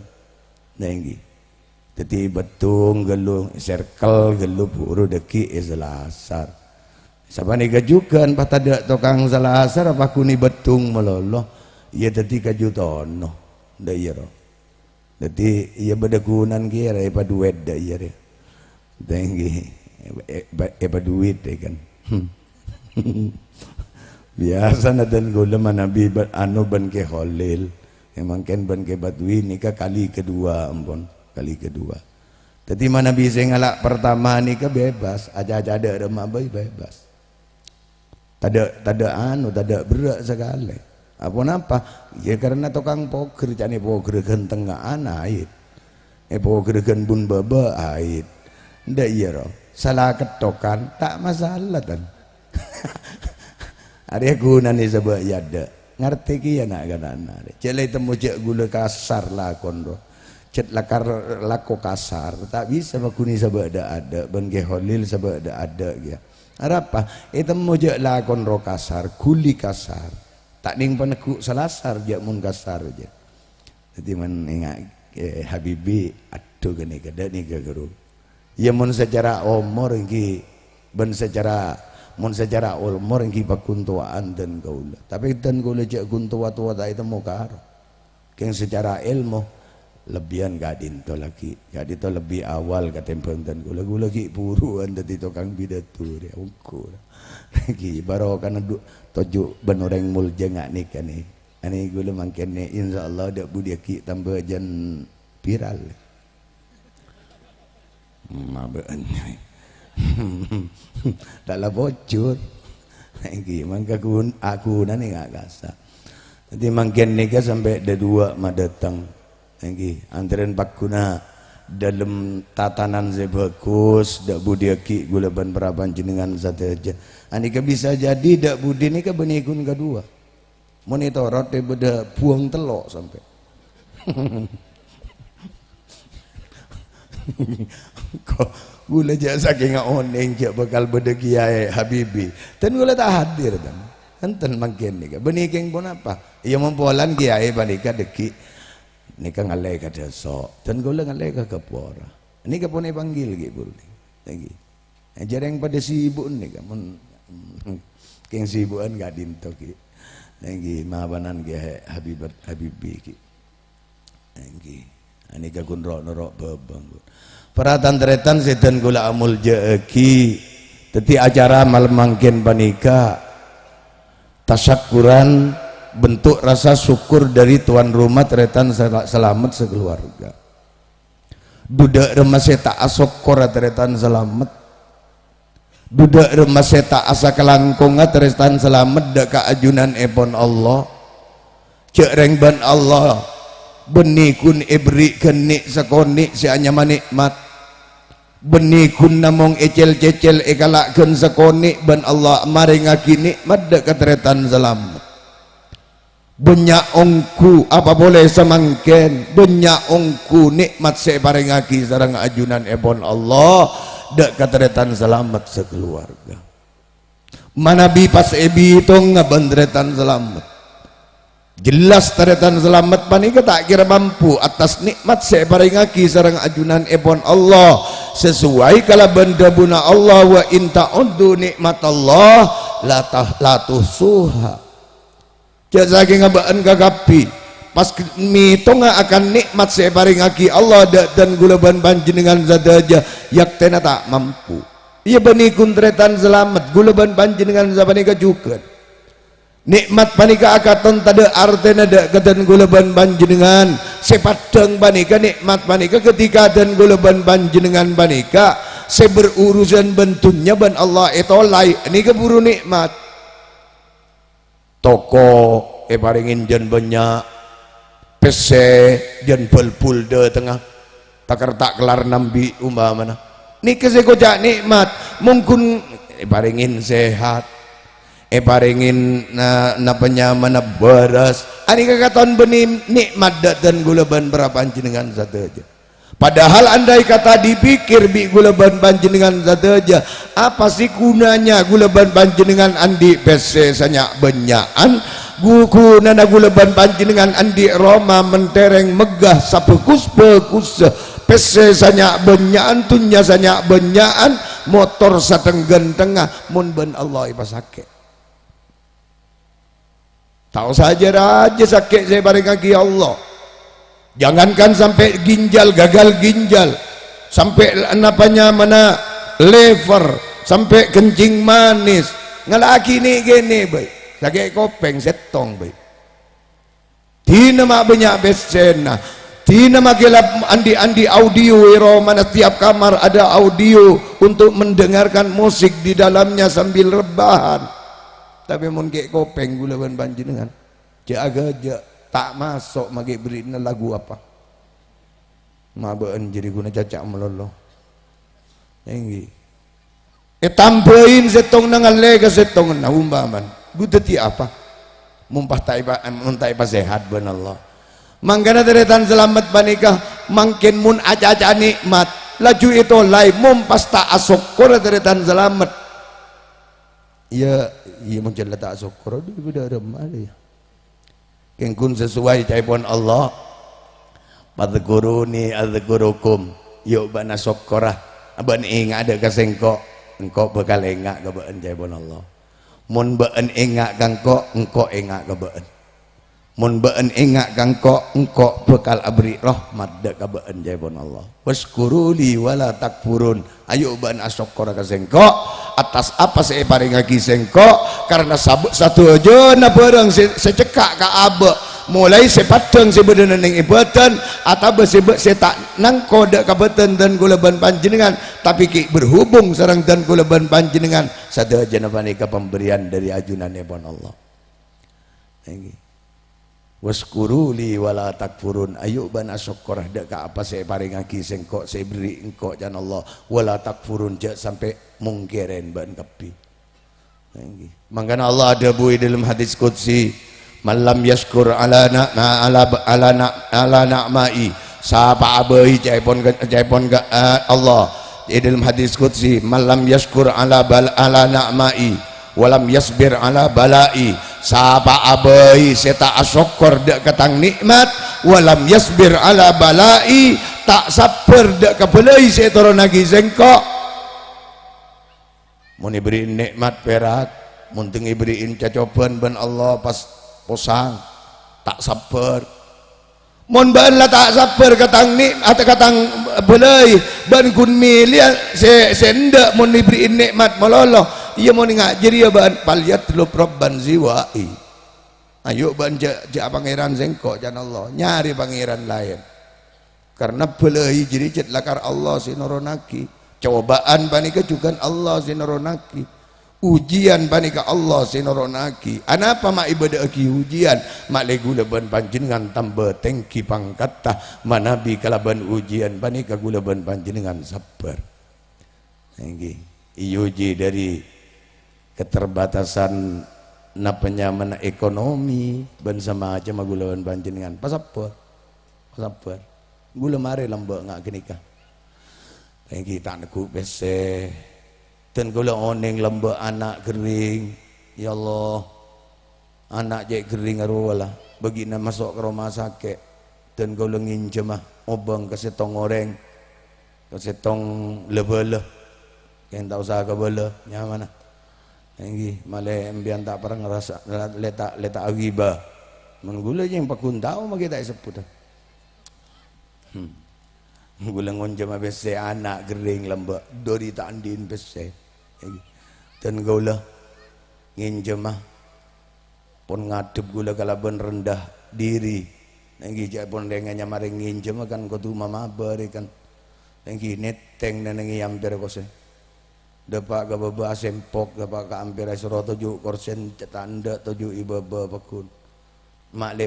Nèngghi. Dhâddhi bâddhung ghâllu, sèrkel ghâllu buru dhâggi' èsalasar. Sapanèka jhughân pas tadâ' tokang salasar, apa ghun è bâddhung malolo, iyâ dhâddhi kaju tono. Dâ' iyâ, ro. Dhâddhi, iyâ bâdâ ghunana kèya rè èpaduet dâ' iyâ rè. Tèngghi. È-, è-, èpaduit, ya kan. Biyasana dân kaulâ manabi bân, anu, bân Kè Kholil. Mangkèn bân Kè Badwi nèka kali kedua, ampon, kali kedua. Dhâddhi manabi sè ngala' pertama nèka bebas, aca-aca dâ' remma bhâi bebas. Tadâ', tadâ' anu, tadâ' berrâ' sakalè. Aponapa? Ya karena tokang pogher, ca'na pogher ghân tengnga'an, ait. Eh, pogher ghân bun bâbâ, ait. Ndak iyâ, ro? Sala kettokan, ta' masalah, tan. Arèya ghunana sabâ' yâ, dâ'. Ngartè kèya na'-kana' arè. Jhâ' la ètemmo jhâ' ghulâ kasar lakon, ro. Cè' lakar lako kasar, ta' bisa maghunè sabâ' dâ'-adâ', bân Kè Kholil sabâ' dâ'-adâ' kèya. Arapa? Ètemmo jhâ' lakon ro kasar, ghuli kasar. Ta' nèng panegghu' salasar jhâ' mon kasar jhâ'. Dhâddhi mon enga', eh, Habibi, adhu ghânèka, dâ' nèka, ghuru. Iyâ, mon sacara omor ènggi, bân sacara, mon sacara omor ènggi paghun towa'an dân kaulâ. Tapè dân kaulâ jhâ' ghun towa-towa ta' ètemmo karo. Kèng sacara èlmo, lebbiyân ka'dinto laghi', ka'dinto lebbi awal katèmbhâng dân kaulâ. Kaulâ ghi' buruwân dhâddhi tokang pidato rèya, ongghu. Ghi' barokana du-, toju' bân orèng molja nga' nèka nè. Anè kaulâ mangkèn nè, insyaallah dâ' budiyâ ghi' tamba jân viral. Mabâ'ân. Ta' la pojhur. Ènggi, mangka gun-, agunanè nga' kasa'. Dhâddhi mangkèn nèka sampè' dâduwâ' madâteng. Ènggi, antarèn pagghuna dâlem tatanan sè bhâghus, dâ' budiyâ ghi' kaulâ bân para panjhennengngan sadhâjâ. Anèka bisa jadi dâ' budi nèka bânnè ghun kaduwâ. Mon ètorot, è bâdâ buwâng tello' sampè'. Ko-, kaulâ jhâ' sakènga onèng jhâ' bhâkal bâdâ Kèyaè Habibi. Dân kaulâ ta' hadir, dân. Enten mangkèn nèka. Bânnè kèng ponapa? Iyâ, mon polana Kèyaè panèka dâgghi'. Nèka ngallè ka Dâso'. Dân kaulâ ngallè ka Ghâpora. Nèka pon èpanggil ghi' buru nèka. Ènggi. Eh, jhâreng padâ sibu'en nèka, mon kèng sibu'en ka'dinto ghi'. Ènggi, mapanan ghi' Habibat, Habibi ghi'. Ènggi. Anèka ghun ro'-noro' bhâbhâng, ghun. Para tan-tarètan sè dân kaulâ amoljâ'aghi, dhâddhi acara malem mangkèn panèka tasyakkuran, bentuk rasa syukur dari tuan rumah tarètan sel-, selamet sakeluarga. Dhu dâ' remma sè ta' asokkora tarètan salamet. Dhu dâ' remma sè ta' asakalangkonga tarètan salamet dâ' ka ajunanèpon Allah. Jhâ' rèng bân Allah bânnè ghun èberri' ghânni' sakonè' sè anyama nè'mat. Bânnè ghun namong ècèl-cècèl èkala' ghân sakonè' bân Allah marèngaghi nè'mat dâ' ka tarètan salamet. Bânnya' ongghu, apa polè samangkèn, bânnya' ongghu nè'mat sè èparèngaghi sareng ajunanèpon Allah dâ' ka tarètan salamet sakeluarga. Manabi pas èbitonga bân tarètan salamet, jelas tarètan salamet panèka ta' kèra mampu attas nè'mat sè èparèngaghi sareng ajunanèpon Allah, sesuai kalabân dhâbuna Allah, "Wa in ta'uddu ni'matallah la tah-, la tuhsuha." Jhâ' sakènga bâ'ân kakabbhi, pas mètonga akan nè'mat sè èparèngaghi Allah dâ', dân kaulâ bân panjhennengngan sadhâjâ, yaktèna ta' mampu. Iyâ, bânnè ghun tarètan salamet, kaulâ bân panjhennengngan sapanèka jhughân. Nè'mat panèka akaton tadâ' artèna dâ' ka dân kaulâ bân panjhennengngan. Sè paddhâng panèka, nè'mat panèka ghâtèka dân kaulâ bân panjhennengngan panèka sè berurusan bân dhunnya bân Allah ètolaè, nèka buru nè'mat. Toko èparèngè jân bânnya', pèssè jân bâlbul dâtengnga, takèr ta' kellar nambi' umpamana. Nèka sè èkoca' nè'mat, mon ghun èparèngè sehat, èparèngè na-, napa nyamana bârâs. Anèka katon bânnè nè'mat dâ' dân kaulâ bân para panjhennengngan sadhâjâ. Padahal andai kata dipikir bi' kaulâ bân panjhennengngan sadhâjâ, apa sè ghunana kaulâ bân panjhennengngan andi' pèssè sanya'-bânnya'an? Gu-, ghunana kaulâ bân panjhennengngan andi' roma mentèrèng megghâ sabhâghus-bhâghussa, pèssè sanya'-bânnya'an, dhunnya sanya'-bânnya'an, motor satèng ghântengnga, mon bân Allah èpasakè'? Ta' osa jâ-rajâ sakè' sè èparèngaghi Allah. Jangankan sampè' ginjal, gagal ginjal, sampè' napa nyamana lever, sampè' kencing manis, ngala'aghi nè'-kènè' bhâi. Sakè' kopèng sèttong bhâi. Dina ma' bânnya' pèssèna. Dina ma' ghellâ' andi'-andi' audio, è romana tiap kamar ada audio untuk mendengarkan musik di dalamnya sambil rebahan. Tapè mon ghi' kopèng ghulâ bân panjhennengngan, jhâ' aghâjâ', ta' maso' ma' ghi' bherri'na lagu apa. Ma' bâ'ân jârèya ghuna caca' malolo. Èngghi. Ètambâi sèttongnga ngallè ka sèttongnga, umpamana. Ghu dhâddhi apa? Mon pas ta' èpa-, mon ta' èpasèhat bân Allah. Mangkana tarètan salamet panèka, mangkèn mon acaca nè'mat, laju ètolaè, mon pas ta' asokkor tarètan salamet. Iyâ, iyâ, mon jhâ' la ta' asokkor, dhi bâdâ arèma, iyâ. Kèng ghun sesuai ca'èpon Allah. "Fadzkuruni adzkurukum." Yu' bâ'na sokkora, bâ'na ènga'a dâ' ka Sèngko', Engko' bhâkal ènga' ka bâ'ân, ca'èpon Allah. Mon bâ'ân ènga' ka Engko', Engko' ènga' ka bâ'ân. Mon bâ'ân ènga' ka Engko', Engko' bhâkal aberri' rahmat dâ' ka bâ'ân, ca'èpon Allah. "Wasykuruli wa la takfurun." Ayo bâ'ân asokkor ka Sèngko' attas apa sè èparèngaghi Sèngko', karna sab-, sadhâjâna bhârâng sè, sè cekka' ka abâ', molaè sè paddhâng sè bâdâna neng è bâdân, atabâ sè bâ-, sè ta' nangko dâ' ka bâdân dân kaulâ bân panjhennengngan, tapè ghi' berhubung sareng dân kaulâ bân panjhennengngan, sadhâjâna panèka pemberian dâri ajunanèpon Allah. Èngghi. "Wasykuruli wa la takfurun." Ayo bâ'ân asokkor dâ' ka apa sè èparèngaghi Sèngko', sè èberri' Engko', can Allah. "Wa la takfurun," jhâ' sampè' mongkèrèn bâ'ân kabbhi. Èngghi. Mangkana Allah adhâbu è dâlem hadis qudsi, "Man lam yasykur ala na-, na-, ala, ala na-, ala na'mai." Sapa'a bhâi ca'èpon ka, ca'èpon ka, eh, Allah. È dâlem hadis qudsi, "Man lam yasykur ala bal-, ala na'mai, wa lam yasbir ala bala'i." Sapa'a bhâi sè ta' asokkor dâ' ka tang nè'mat, "wa lam yasbir ala bala'i," ta' sabbhâr dâ' ka bâlâi sè ètoronaghi Sèngko'. Mon èberri'i nè'mat pèrak, mon tèng èberri'i cacobân bân Allah pas posang, ta' sabbhâr. Mon bâ'ân la ta' sabbhâr ka tang ni-, ata-, ka tang bâlâi, bâ'ân ghun mèlèya sè, sè endâ' mon èberri'i nè'mat malolo. Iyâ mon enga' jârèya bâ'ân, "Falyatlub rabban siwa'i." Ayo bâ'ân jhâ', jhâ' apangèran sèngko', can Allah. Nyarè pangèran laèn. Karna bâlâi jârèya jhât lakar Allah sè noronaghi. Cobâ'ân panèka jhughân Allah sè noronaghi. Ujian panèka Allah sè noronaghi. Anapa ma' èbâdâ'âghi ujian? Ma' lè ghulâ bân panjhennengngan tamba tèngghi pangkatta manabi kalabân ujian panèka ghulâ bân panjhennengngan sabbhâr. Èngghi, èuji dâri keterbatasan napa nyamana ekonomi bân samacemma ghulâ bân panjhennengngan. Pasabbhâr. Sabbhâr. Ghulâ marè lambâ' nga' ghânèka. Èngghi ta' neggu' pèssè. Dân kaulâ onèng lambâ' ana' ghering. Ya Allah. Ana' cè' ghering arowa la. Bâgi'na maso' ka roma sakè'. Dân kaulâ ngènjhâmma obâng ka sèttong orèng. Ka sèttong la-bâlâ. Kèng ta' osa kabâlâ. Nyamana. Èngghi, malè empèyan ta' pareng rasa, lè ta', lè ta' aghibâ. Mon ghulâ jhâng pagghun tao maghi ta' èsebbhut. Hmm. Ghulâ ngènjhâmma pèssè ana' ghering lambâ', dâri ta' andi'na pèssè. Èngghi. Dân ghulâ ngènjhâmma pon ngadhep ghulâ kalabân rendah diri. Èngghi, ca'èpon rèng nyamana rèng ngènjhâmma kan kodhu mamabâr kan. Èngghi, nèttèng nèng è ampèr kosè. Dâpa' ka bâbâ asèmpok, dâpa' ka ampèr èsoro toju' korsèn, ta' endâ' toju' è bâbâ pagghun. Ma'lè,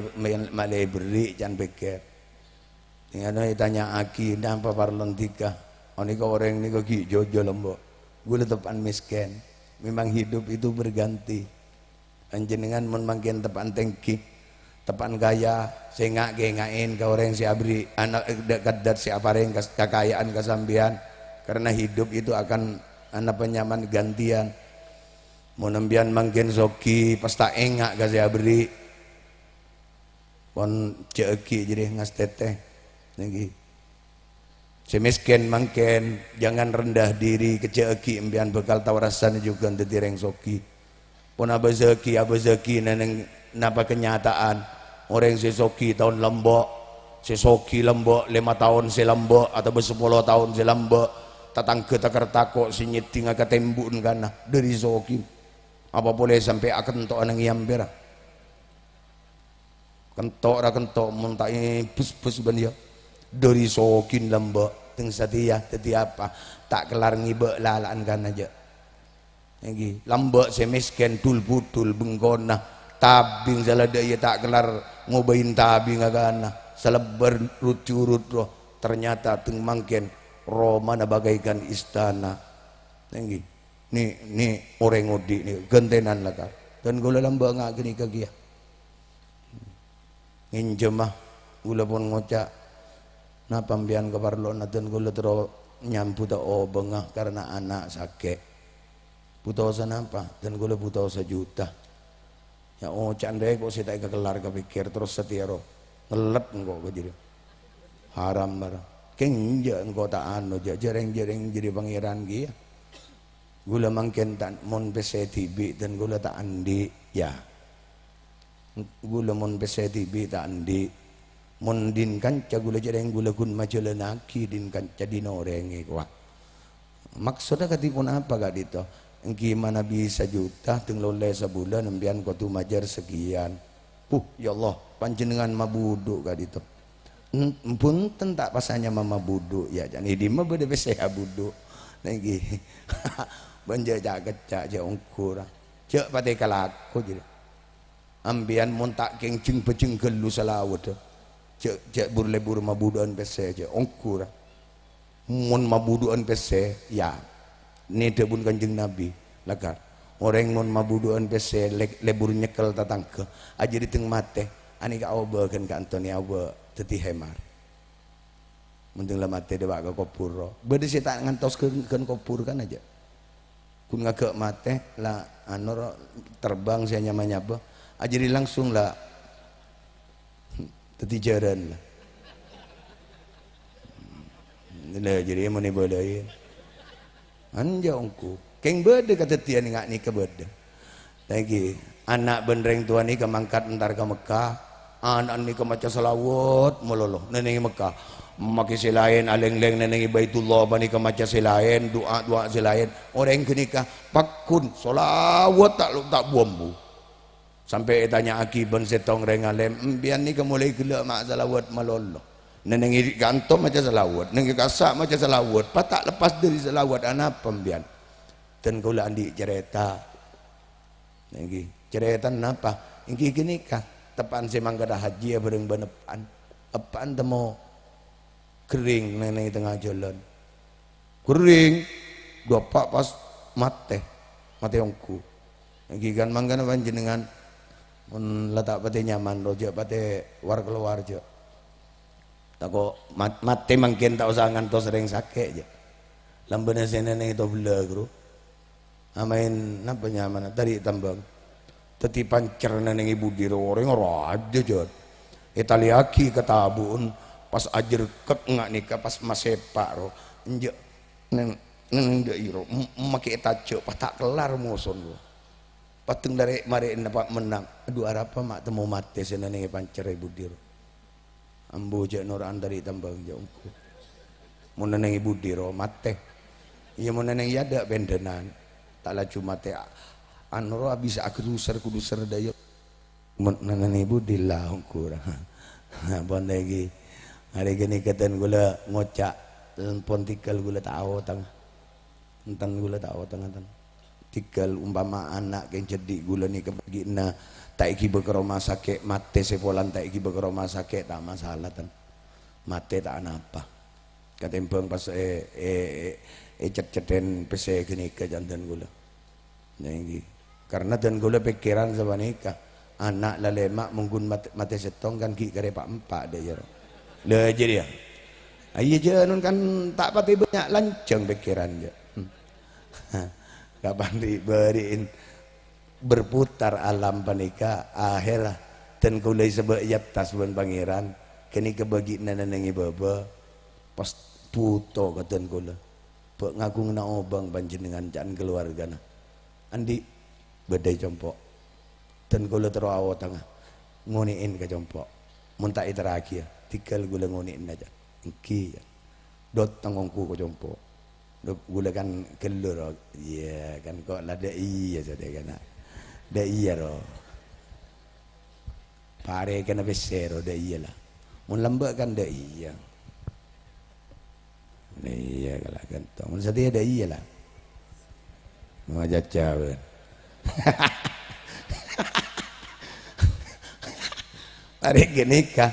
ma'lè èberri' can pèkkèr. Sèngko' ètanya'aghi, "Napa parlona dhika?" Ghânèka orèng nèka ghi' jhâjâ lambâ'. Ghulâ teppa'na mèskèn. Memang hidup itu berganti. Panjhennengngan mon mangkèn teppa'na tèngghi, teppa'na kaya, sènga' kènga'èn ka orèng sè aberri', ana', dâ', ka dâ' sè aparèng kas-, kakaja'an ka sampèyan. Karena hidup itu akan, ana, panyaman gantian. Mon empèyan mangkèn soghi, pas ta' ènga' ka sè aberri'. Pon jhâ'aghi jârèya ngastètè. Nèngghi. Sè mèskèn mangkèn, jangan rendah diri, kejjhâ'aghi empèyan bhâkal tao rassana jhughân dhâddhi rèng soghi. Pon abâsaghi, abâsaghi nèng napa kenyataan. Orèng sè soghi taon lambâ', sè soghi lambâ' lèma taon sè lambâ' atabâ sapolo taon sè lambâ', tatangghâ takèr tako' sè nyèddhingnga ka tèmbu'na kana, dâri soghi. Apa polè sampè' akento'an nèng è ampèra? Kento' ra kento' mon ta' ebus-bus bân iyâ. Dhâri sogina lambâ', tèng satèya dhâddhi apa? Ta' kellar ngibâ' lala'an kana jâ'. Èngghi, lambâ' sè mèskèn dhul-budhul bengkona, tabing sala dâ' iyâ ta' kellar ngobâi tabingnga kana, salebbâr rut-curut ro, ternyata tèng mangkèn romana bagaikan istana. Èngghi, ni, ni orèng odi' ni ghântènan lakar. Dân kaulâ lambâ' nga' ghânèka kèya. Ngènjhâma, kaulâ pon ngoca', "Napa empèyan kaparlowanna?" Dân kaulâ terro nyambhuta obângnga karna ana' sakè'. "Butosa napa?" Dân kaulâ, "Butosa juta." Yâ, oca'an rèya ko' sè ta' èkakellar kapèkkèr, terros satèya ro ngellèt engko' ka jârèya. Haram bârâ. Kèng enjâ' engko' ta' anu, jâ', jârèng-jârèng jârèya Pangèran kèya. Kaulâ mangkèn ta', mon pèssè dhibi' dân kaulâ ta' andi', yâ. Kaulâ mon pèssè dhibi' ta' andi'. Mon dhin kanca kaulâ jârèng kaulâ ghun majhâlânnaghi dhin kanca dhin orèng è kowa. Maksodda kadhi ponapa ka'dinto? Èngghi manabi sajuta, dâng lollè sabulân, empèyan kodhu majâr sakèyan. Puh, ya Allah, panjhennengngan mabudhu' ka'dinto. En-, bhunten ta' pas anyama mabudhu', yâ, jâ' è dimma bâdâ pèssè abudhu'. Nèngghi. Bân jâ' ca'-kecca' jâ' ongghu ra. Jâ' patè kalako jârèya. Empèyan mon ta' kèng jâng-bhâjâng ghâllu salawâddhâ. Jâ', jâ' bur-lebbur mabudhu'ân pèssè jâ', ongghu ra. Mon mabudhu'ân pèssè, yâ. Nè dhâbuna Kanjeng Nabi, lakar. Orèng mon mabudhu'ân pèssè, lè-, lebbur nyèkkel tatangghâ, ajârèya dâng matè, anèka aobâ ghân ka'anto nè aobâ dhâddhi hemar. Mon dâng la matè dâpa' ka kobhur, ro. Bâdâ sè ta' ngantos ghân, ghân kobhur kan ajâ. Ghun ngaghâ' matè, la, anu, ro, terbang sè nyama-nyaba, ajârèya langsung la Dhâddhi jhârân, la. La, jârèya mon èbâlâi. Enjâ' ongghu. Kèng bâdâ kadhâddhiyân nga' nèka bâdâ. Saèngghâ ana' bân rèng towa nèka mangkat entar ka Mekkah. Ana' nèka maca salawat malolo, nènèngè Mekkah. Makè sè laèn alèng-lèng nènèngè Baitullah panèka maca sè laèn, du'a-du'a sè laèn. Orèng ghânèka pagghun salawat ta' lo-, ta' bu-ambu. Sampè' ètanya'aghi bân sèttong rèng alèm, "Empèyan nèka molaè ghellâ' ma' salawat malolo. Nènèngè ka'anto maca salawat, nènèngè kassa' maca salawat, pas ta' leppas dhâri salawat, anapa empèyan?" "Dân kaulâ andi' carèta." "Èngghi, carètana napa?" "Èngghi ghânèka, teppa'an sè mangkada hajjiyâ bhâreng bân eppa'an. Eppa'an temmo ghering nèng, nèng tengnga jhâlân. Ghering, dâpa' pas matè, matè ongghu. Èngghi kan mangkana panjhennengngan mon la ta' patè nyaman, ro, jâ' patè war-kalowar, jâ'. Tako' mat-, matè mangkèn ta' osa ngantos rèng sakè', jâ'. Lambâna sè nènèngè tobellâ, ghuru." Amaèn napa nyamana? Tari tambâng. Dhâddhi pancèr nènèngè budi ro orèng rajâ, jâ'. Ètalèyaghi ka tabu'en, pas ajârkek nga' nèka pas masepa' ro. Enjâ' nèng, nèng dâ' iro, m-, makè ètajâ', pas ta' kellar moson ro. Pas teng larè' marè napa mennang. Adhu, arapa ma' temmo matè sè nènèngè pancèr è budi ro. Ambu jâ' noro'an tari tambâng jâ' ongghu. Mon nènèngè budi ro, matè. Iyâ, mon nènèngè adâ' pendhânan, ta' laju matè. A-, anu ro abis aghruser, kuduser dâ' iyâ. Mon nènèngè budi la ongghu ra. Pon lagi. Arè ghânèka dân kaulâ ngoca', pon tèghâl kaulâ ta' aotang. Enten kaulâ ta' aotang, enten. Tèghâl umpama ana' kèng cèdhi' kaulâ nèka bâgi'na ta' èghibâ ka roma sakè', matè sè polana ta' èghibâ ka roma sakè', ta' masalah, ten. Matè ta' anapa. Katèmbhâng pas è, è, è, ècèt-cèttèn pèssè ghânèka ca'na dân kaulâ. Nèngghi. Karna dân kaulâ pèkkèran sapanèka. Ana' la lèma' mon ghun mat-, matè sèttong kan ghi' karè pa'-empa' dâ' iyâ, ro. La, jârèya. Aiyâ, jâ' nun kan ta' patè bânnya' lanjhâng pèkkèran, jâ'. Kapan ri'-bâri'in berputar alam panèka, ahèr dân kaulâ èsabâ' è attas bân Pangèran, ghânèka bâgi'na nènèngè bâbâ, pas bhuto ka dân kaulâ. Bâ' ngaghungna obâng panjhennengngan ca'na kalowargana. Andi', bâdâ è compo'. Dân kaulâ terro aotanga. Ngonè'è ka compo'. Mon ta' èterraghi, yâ, tèghâl kaulâ ngonè'è, jâ'. Èngghi, yâ. Dot tang ongghu ka compo'. Dot kaulâ kan ghâllu, ro. Iyâ, kan ko' la dâ' iyâ, satèya kana. Dâ' iyâ, ro. Parèkana pèssè ro, dâ' iyâ la. Mon lambâ' kan dâ' iyâ. Dâ' iyâ kala ghântong. Mon satèya dâ' iyâ la. Mon ajâjâ bân. Arè ghânèka.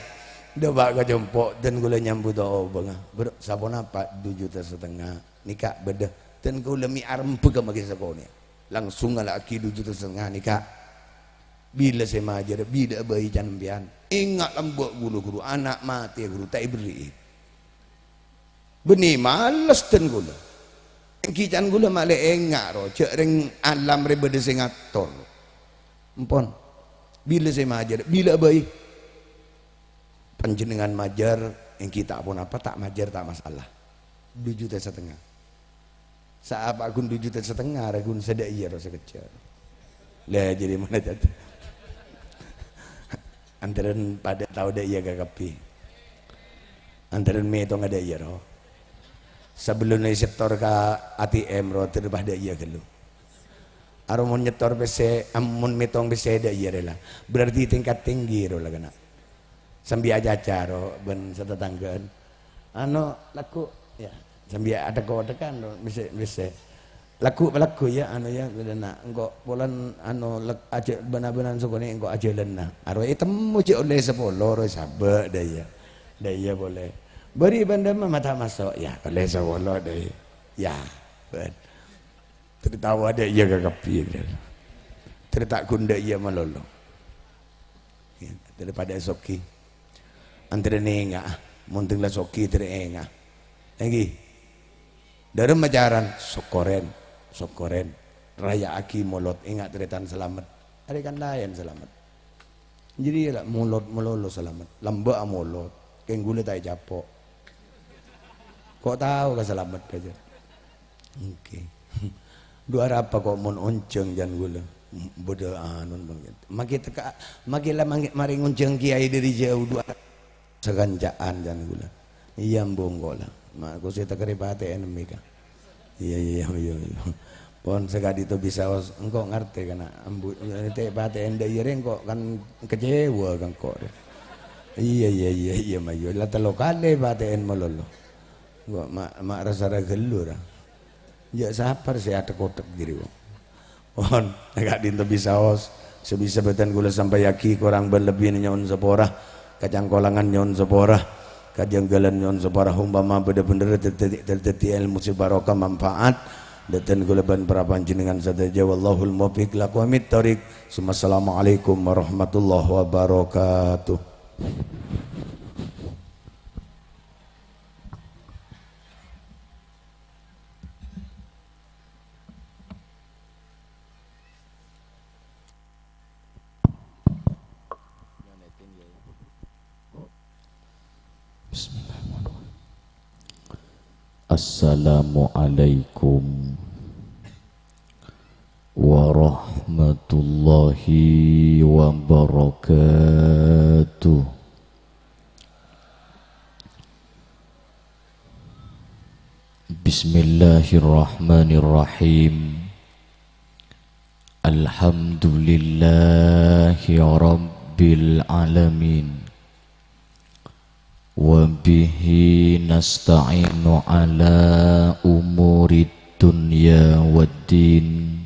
Dâpa' ka compo', dân kaulâ nyambhuta obângnga. "Bro, saponapa du juta satengnga?" Nèka bâdâ, dân kaulâ mè' arembhâghâ maghi sakonè'. Langsung ngalaaghi du juta satengnga nèka. Bilâ sè majâr, bilâ bhâi can-, sampèyan. Enga' lambâ' kaulâ, ghuru, ana' matè, ghuru, ta' èberri'i. Bânnè males dân kaulâ. Èngghi can kaulâ malè enga', ro, jâ' rèng alam rè bâdâ sè ngator. Empon. Bilâ sè majâr, bilâ bhâi. Panjhennengngan majâr, èngghi ta' ponapa, ta' majâr, ta' masalah. Du juta satengnga. Saapa ghun du juta satengnga, ra ghun sadâ' iyâ ro sakejjhâ'. La, jârèya mana jâ-, antarèn padâ tao dâ' iyâ ka kabbhi. Antarèn mètong dâ' iyâ ro. Sabellunna èsetor ka A T M ro, terro padâ iyâ ghâllu. Aro mon nyetor pèssè, am-, mon mètong pèssè dâ' iyâ rè la. Berarti tingkat tinggi ro la kèna. Sambi ajâjâ ro bân satatangghâ'ân. Ano, lagghu', ya. Sambi athek-kothekan ro, mèssè, mèssè. Lagghu', lagghu', ya, ano, ya, bâdâna. Engko' polana, ano, lak-, ajâ-, bâna-bâna sakonè' engko' ajhâlâna. Aro ètemmo jâ' ollè sapolo ro, sabâ' dâ' iyâ. Dâ' iyâ polè. Bâri' bândâ ma-, mata maso', ya, ollè sapolo dâ' iyâ. Ya, bân. Terro tao dâ' iyâ ka kabbhi, terro. Terro ta' ghun dâ' iyâ malolo. Ya, terro padâ soghi. Antarèn enga', mon tèng la soghi, terro enga'. Èngghi. Dârem macaran, sokkorèn, sokkorèn. Raya'aghi molod, enga' tarètan salamet. Arè kan laèn salamet. Jârèya la molod malolo salamet. Lambâ' amolod. Kèng ghulâ ta' ècapo'. Ko' tao ka salamet kajâ. Oke. Du arapa ko' mon onjhâng can ghulâ. Bâdâ anu, mon. Maghi tekka', maghi la manggi-, marè ngonjhâng kèyaè dâri jâu du arapa. Sakanca'an can ghulâ. Iyâ, embu engko' la. Ma' ko sè takerrè patè'è nemmè ka. Iyâ, iyâ, iyâ, iyâ. Pon sakadinto bisaos, engko' ngartè kana', embu, te' patè'è dâ' iyâ rè engko' kan kecewa ka engko' rè. Iyâ, iyâ, iyâ, iyâ, mayu. La tello kalè patè'è malolo. Engko' ma', ma' rassa ra ghâllu ra. Jâ' sapar sè athek-kothek jârèya. Pon, ka'dinto bisaos, sè bisa bhâdhân kaulâ sampayaghi, korang bân lebbina nyo'on sapora, kacangkolangan nyo'on sapora, kajhângghâlân nyo'on sapora, ompama bâdâ bhendherra dhâddhi, dhâddhi èlmo sè barokah manfaat, dhâddhi kaulâ bân para panjhennengngan sadhâjâ. Wallahul muwaffiq ila aqwamit thoriq. Summa assalamualaikum warahmatullahi wabarakatuh. Bismillahirrahmanirrahim. Assalamualaikum warahmatullahi wabarakatuh. Bismillahirrahmanirrahim. Alhamdulillahi rabbil alamin. Wa bihi nasta'inu ala umurid dunya waddin.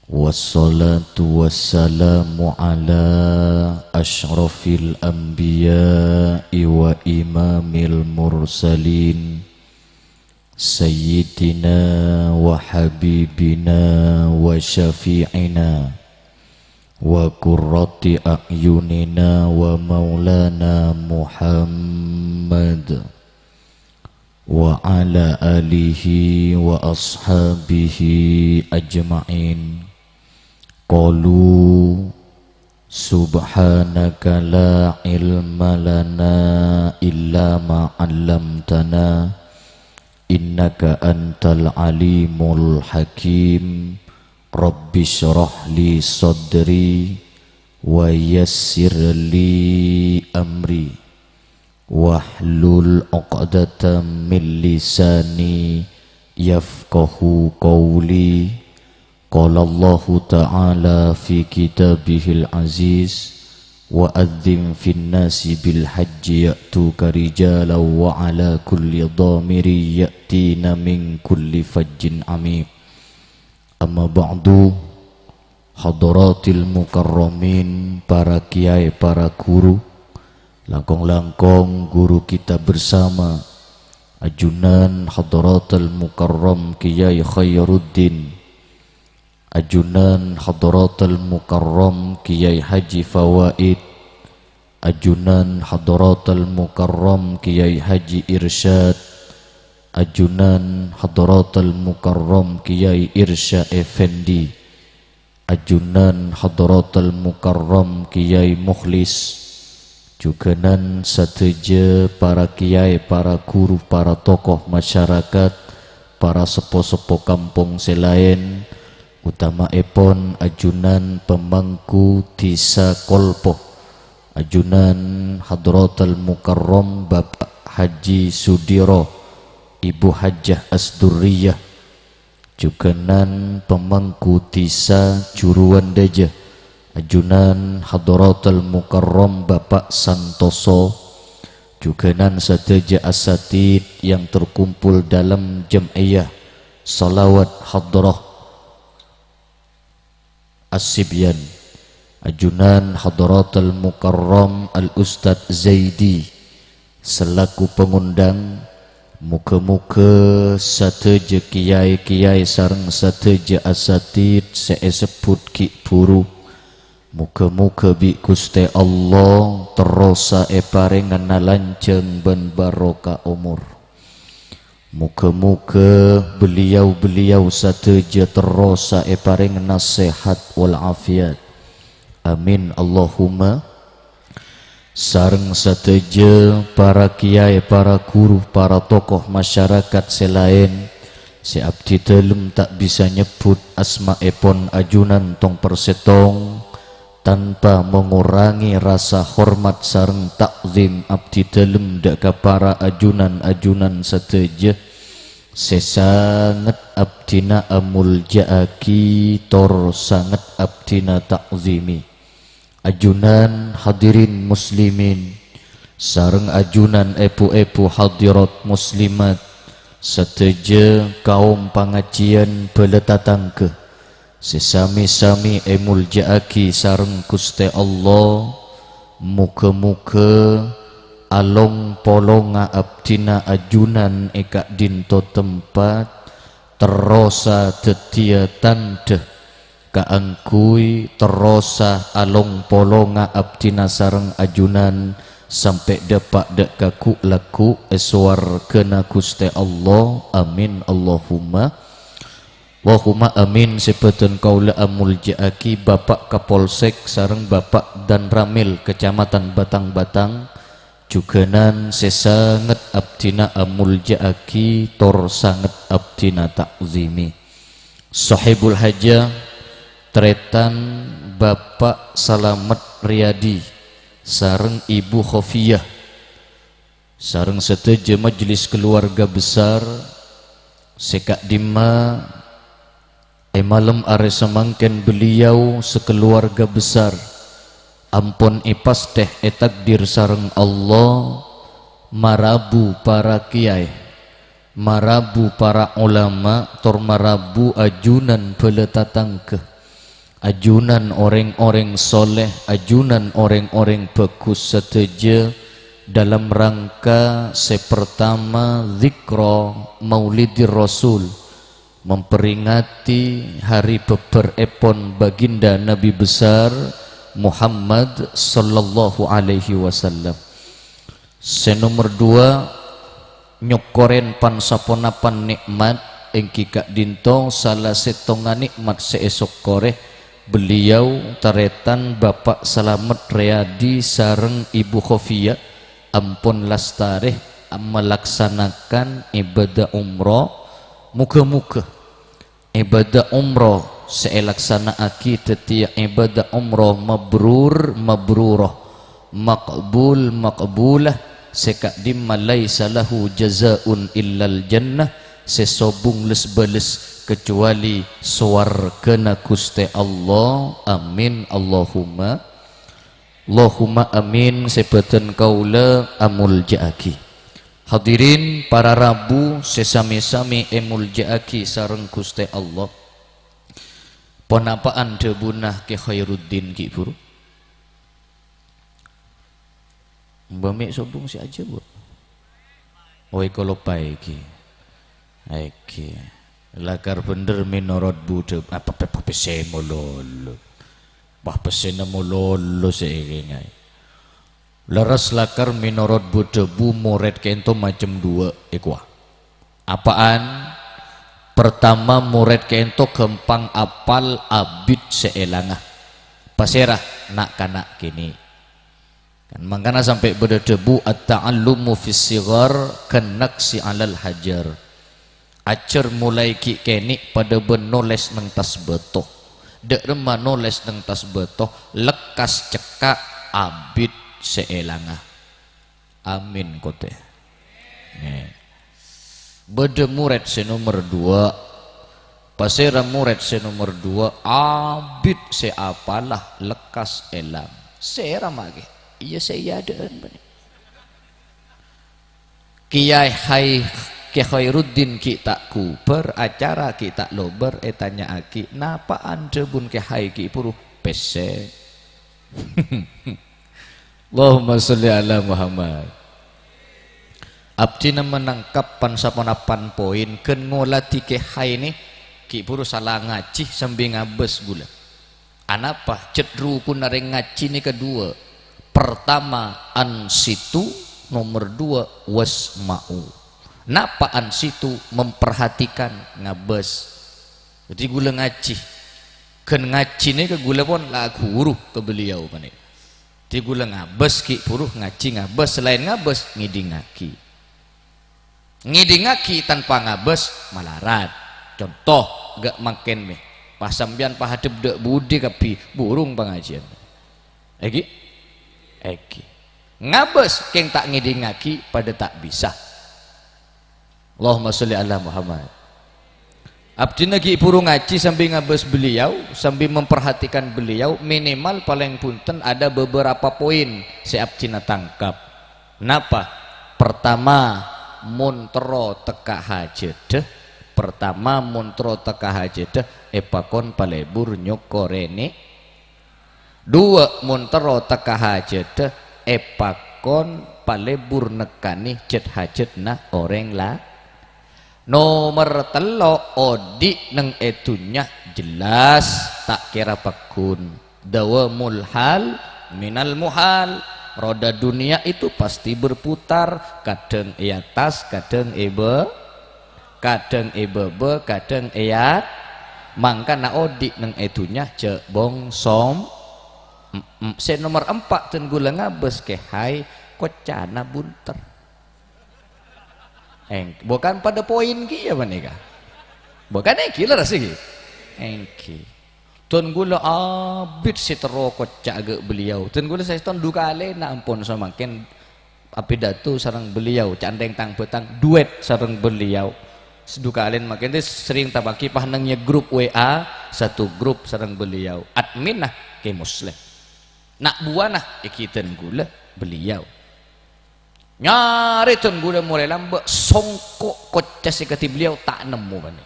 Wassalatu wassalamu ala asyrafil anbiya'i wa imamil mursalin, sayyidina wa habibina wa syafi'ina wa qurrati a'yunina wa maulana Muhammad wa ala alihi wa ashabihi ajma'in. Qalu, subhanaka la ilma lana illa ma 'allamtana, innaka antal alimul hakim. Rabbisyrah li sadri wa yassir li amri. Wahlul 'uqdatam min lisani yafqahu qawli. Qala Allahu ta'ala fi kitabihil aziz, وأذن في الناس بالحج يأتوك رجالا وعلى كل ضامر يأتين من كل فج عميق. أما بعد، حضرات المكرمين, para kiai, para guru, langkong-langkong guru kita bersama, ajunan Hadratal Mukarram Kiai Khairuddin, ajunan Hadratal Mukarram Kiai Haji Fawaid, ajunan Hadratal Mukarram Kiai Haji Irsyad, ajunan Hadratal Mukarram Kiai Irsya Effendi, ajunan Hadratal Mukarram Kiai Mukhlis, jughânan sadhâjâ para kiai, para guru, para tokoh masyarakat, para seppo-seppo kampong sè laèn, utamaèpon ajunan pemangku Dhisa Kolpo, ajunan Hadratal Mukarram Bapak Haji Sudiro, Ibu Hajjah Asdurriyah, jughânan pemangku Dhisa Juruwandâjâ, ajunan Hadratal Mukarram Bapak Santoso, jughânan sadhâjâ asatidz yang terkumpul dalam Jam'iyah Shalawat Hadrah As-Sibyan, ajunan Hadratal Mukarram Al-Ustadz Zaidi selaku pengundang, moghâ-moghâ sadhâjâ kiai-kiai sareng sadhâjâ asatidz sè èsebbhut ghi' bhuru, moghâ-moghâ bi' Ghustè Allah terrosa èparèngana lanjhâng bân barokah omor. Moghâ-moghâ beliau-beliau sadhâjâ terrosa èparèngana sehat wal afiat. Amin, Allahumma. Sareng sadhâjâ para kiai, para guru, para tokoh masyarakat sè laèn, sè abdhi dhâlem ta' bisa nyebbhut asmaèpon ajunan tong-persèttong, tanpa mengurangi rasa hormat sareng ta'zim abdhi dhâlem dâ' ka para ajunan-ajunan sadhâjâ sè sanget abdhina amolja'aghi tor sanget abdhina ta'zimi. Ajunan hadirin muslimin, sareng ajunan èbhu-èbhu hadirat muslimat, sadhâjâ kaom pangajiyân bhâlâ tatangghâ, sè sami-sami èmolja'aghi sareng Ghustè Allah, moghâ-moghâ along-polonga abdhina ajunan è ka'dinto tempat terrosa dhâddhiyâ tandhâ kaangghuy terrosa along-polonga abdhina sareng ajunan sampè' dâpa' dâ' ka ghu'-lagghu' è sowarghâna Ghustè Allah. Amin, Allahumma. Allahumma amin. Sè bâdhân kaulâ amolja'aghi Bapak Kapolsek sareng Bapak Danramil Kecamatan Batang-Batang, jughânan sè sanget abdhina amolja'aghi tor sanget abdhina ta'zimi. Sohibul hajah, tarètan Bapak Salamet Riyadi sareng Ibu Khofiyah, sareng sadhâjâ majelis keluarga besar sè ka'dimma è malem arè samangkèn beliau sakeluarga besar ampon èpastè ètakdir sareng Allah marabu para kiai, marabu para olama, tor marabu ajunan bhâlâ tatangghâ. Ajunan orèng-orèng soleh, ajunan orèng-orèng bhâghus sadhâjâ dalam rangka sè pertama dzikra Maulidir Rasul, memperingati hari bhâbhârèpon Baginda Nabi Besar Muhammad sallallahu alaihi wasallam. Sè nomer dua, nyokkorèn pan-saponapan nè'mat, èngghi ka'dinto sala sèttonga nè'mat sè èsokkorè beliau, tarètan Bapak Salamet Riyadi sareng Ibu Khofiyah ampon lastarè malaksanakan ibadah umroh. Moghâ-moghâ Ibadah umroh sè èlaksana'aghi dhâddhiyâ ibadah umroh mabrur, mabruroh, maqbul, maqbulah, sè ka'dimma laisa lahu jazaun illal jannah, sè sobung les-bâles kacobâli sowarghâna Ghustè Allah. Amin, Allahumma. Allahumma amin, sè bâdhân kaulâ amoljâ'aghi. Hadirin para rabu sè sami-sami èmoljâ'aghi sareng Ghustè Allah. Ponapa'an dhâbuna Kè Khairuddin ghi' bhuru? Mbah mè' sobung sè ajâwâb. Oi, kaloppaè ghi. Èghi. Lakar bhendher mènorot budhâ, apa pe-, papèssè mololo. Papèssèna mololo sè èkèngaè. Lerres lakar mènorot budhâbu morèd kènto macem duwâ' èkowa. Apa'an? Pertama, morèd kènto ghâmpang apal abit sè èlanga. Pasèra? Na'-kana' kènè'. Kan mangkana sampè' bâdâ dhâbu, "At-ta'allumu fis-shighar kan-naqshi 'alal hajar." Ajhâr molaè ghi' kènè' padâ bân nolès neng attas bâto. Dâ' remma nolès neng attas bâto, lekkas cekka' abit sè èlanga. Amin, kotè. Nè. Bâdâ morèd sè nomer duwâ'. Pasèra morèd sè nomer duwâ'? Abit sè apala lekkas èlang. Sèra maghi? Iyâ, sè è adâ'ân bânnè. Kèyaè Hai-, Kè Khairuddin ghi' ta' ghubâr, acara ghi' ta' lobâr, ètanya'aghi, "Napa'an dhâbuna Kè Hai ghi' bhuru?" "Pèssè." Allahumma sholli ala Muhammad. Abdhina manangkap pan-saponapan poin, ghân ngoladhi Kè Hai nè, ghi' bhuru sala ngajhi sambi ngabâs ghulâ. Anapa? Cèt rukunna rèng ngajhi nèka duwâ'. Pertama, ansitu, nomer duwâ', wasma'u. Napa ansitu? Memperhatikan, ngabâs. Dhâddhi ghulâ ngajhi. Ghân ngajhi nèka ghulâ pon la ghuru ka beliau panèka. Dhâddhi ghulâ ngabâs ghi' bhuru ngajhi, ngabâs, salaèn ngabâs, ngèdingaghi. Ngèdingaghi tanpa ngabâs malarat. Conto, ghâ' mangkèn mè. Pas sampèyan pahadhep dâ' budi kabbhi, burung pangajiyân. Èghi? Èghi. Ngabâs kèng ta' ngèdingaghi padâ ta' bisa. Allahumma sholli ala Muhammad. Abdhina ghi' bhuru ngajhi sambi ngabâs beliau, sambi memperhatikan beliau, minimal palèng bhunten ada beberapa poin sè abdhina tangkap. Napa? Pertama, mon terro tekka' hajâddhâ. Pertama, mon terro tekka' hajâddhâ, èpakon palebur nyokorè nè-, Duwâ', mon terro tekka' hajâddhâ, èpakon palebur nekkanè jhât-hajâddhâ orèng la-, Nomer tello', odi' neng è dhunnya jelas ta' kèra pagghun. Dawamul hal minal muhal. Roda dunia itu pasti berputar, kadhâng è attas, kadhâng è bâ-, kadhâng è bâbâ, kadhâng è at-, mangkana odi' neng è dhunnya jhâ' bong-, som-, em-, em-, sè nomer empa' dân ghulâ ngabâs kèhaè koccana bunter. Èng-, bukan padâ poin kèya panèka. Bukan èngghi lerres èngghi. Èngghi. Dân ghulâ abit sè terro kocca ghâ' beliau. Dân ghulâ saèston du kalèna ampon samangkèn apidato sareng beliau, ca'na rèng tang-bâtang duet sareng beliau. Sè du kalèna mangkèn sering tapakè pas neng è grup W A, satu grup sareng beliau. Adminna Kè Muslim. Na' buwâna èghi dân ghulâ beliau. Nyarè dân ghulâ molaè lambâ', songko' kocca sè kadhi beliau ta' nemmo panè.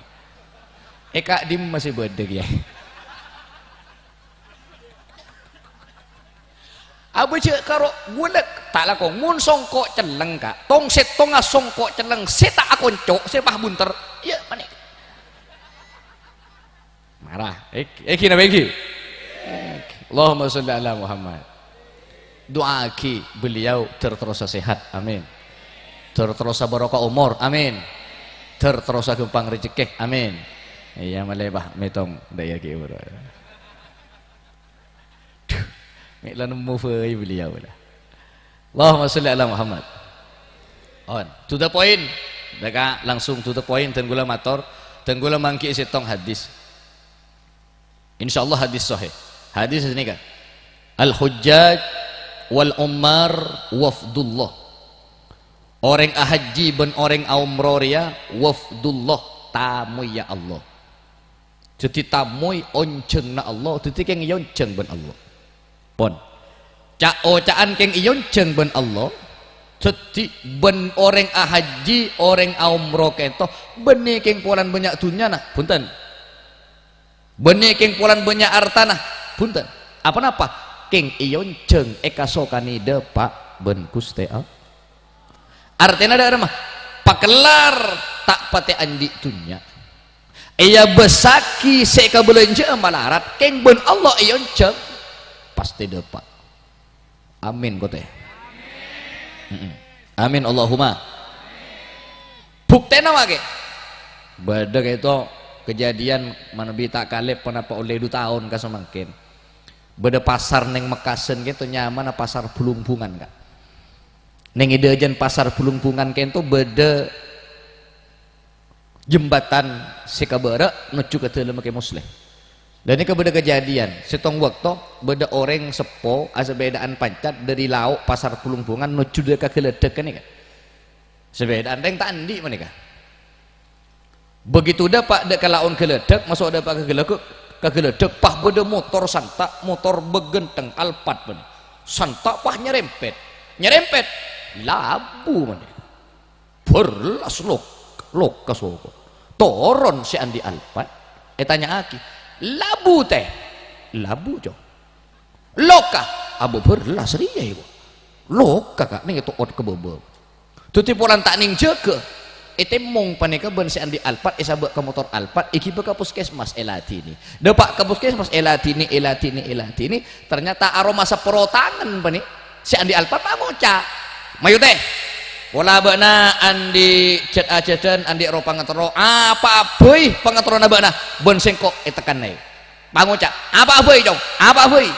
È ka'dimma sè bâdâ kèya? Abâjâ' karo ghulâ ta' lako, mon songko' celleng, Ka'. Tong-settonga songko' celleng sè ta' akonco', sè pas bunter, iyâ panè. Mara. Èghi, èghi napa èghi? Èghi. Allahumma sholli ala Muhammad. Du'aaghi beliau ter-terrosa sehat. Amin. Ter-terrosa barokah omor. Amin. Ter-terrosa ghâmpang rejhekkè. Amin. Iyâ, malè, Pak, mètong. Ndak iyâ, Ki, bro. Duh, mè' la nemmo bhâi beliau la. Allahumma sholli ala Muhammad. On, to the point. Dâ' ka-, langsung to the point, dân ghulâ mator, dân ghulâ mangghi'i sèttong hadis. Insyaallah hadis sahih. Hadis nèka, "Al-hujjaj wal ummar wafdullah." Orèng ahajji bân orèng aomroh rèya wafdullah, tamoyya Allah. Dhâddhi tamoy onjhângnga Allah, dhâddhi kèng èonjhâng bân Allah. Pon. Ca'-oca'an kèng èonjhâng bân Allah. Dhâddhi bân orèng ahajji, orèng aomroh kènto, bânnè kèng polana bânnya' dhunnyana, bhunten. Bânnè kèng polana bânnya' artana, bhunten. Apa-napa? Kèng èonjhâng èkasokanè dâpa' bân Ghustè Allah. Artèna dhâ' remma, pakellar ta' patè andi' dhunnya. Èabâssaghi sè èkabâlânjhâ'â malarat, kèng bân Allah èonjhâng, pastè dâpa'. Amin, kotè. Mm-mm. Amin, Allahumma. Buktèna, wa, kè. Bâdâ kèto kejadian manabi ta' kalèp ponapa ollè du taon ka samangkèn. Bâdâ pasar neng Mekkasân kèto nyamana Pasar Bulungbungan, Ka'. Neng è dâjâna Pasar Bulungbungan kèto bâdâ jembatan sè ka bârâ' nojjhu ka dâlemma Kè Musleh. Ghânèka bâdâ kejadian, sèttong bâkto bâdâ orèng seppo asepèdaan pancat dâri lao' Pasar Bulungbungan nojjhu dâ' ka Ghâlâdhâk ghânèka. Sepèdaan rèng ta' andi' panèka. Begitu dâpa' dâ' ka laon Ghâlâdhâk, maso' dâpa' ka Ghâlâdhâk, ka Ghâlâdhâk, pas bâdâ motor santa', motor bâghântheng Alphard panè. Santa' pas nyerempet. Nyerempet, labu panè. Bârlas lok-, loka soko. Toron sè andi' Alphard, ètanya'aghi, "Labu, tè?" "Labu, Cong." "Loka?" "Abâ' bârlas rèya, èko." Loka, Ka', neng èto'ot ka bâbâ. Dhâddhi polana ta' neng jâgâ, ètemmong panèka bân sè andi' Alphard, èsabâ' ka motor Alphard, èghibâ ka puskesmas, èladhinè. Dâpa' ka puskesmas, èladhinè, èladhinè, èladhinè. Ternyata aromasa pèrotangan panè. Sè andi' Alphard pas ngoca', "Mayu, tè. Pola bâ'na andi' jhât-ajhâdhân, andi' roh pangaterro. Apa'a bhâi pangaterrona bâ'na, bân sèngko' ètekkan aè." Pas ngoca', "Apa'a bhâi, Cong? Apa'a bhâi?"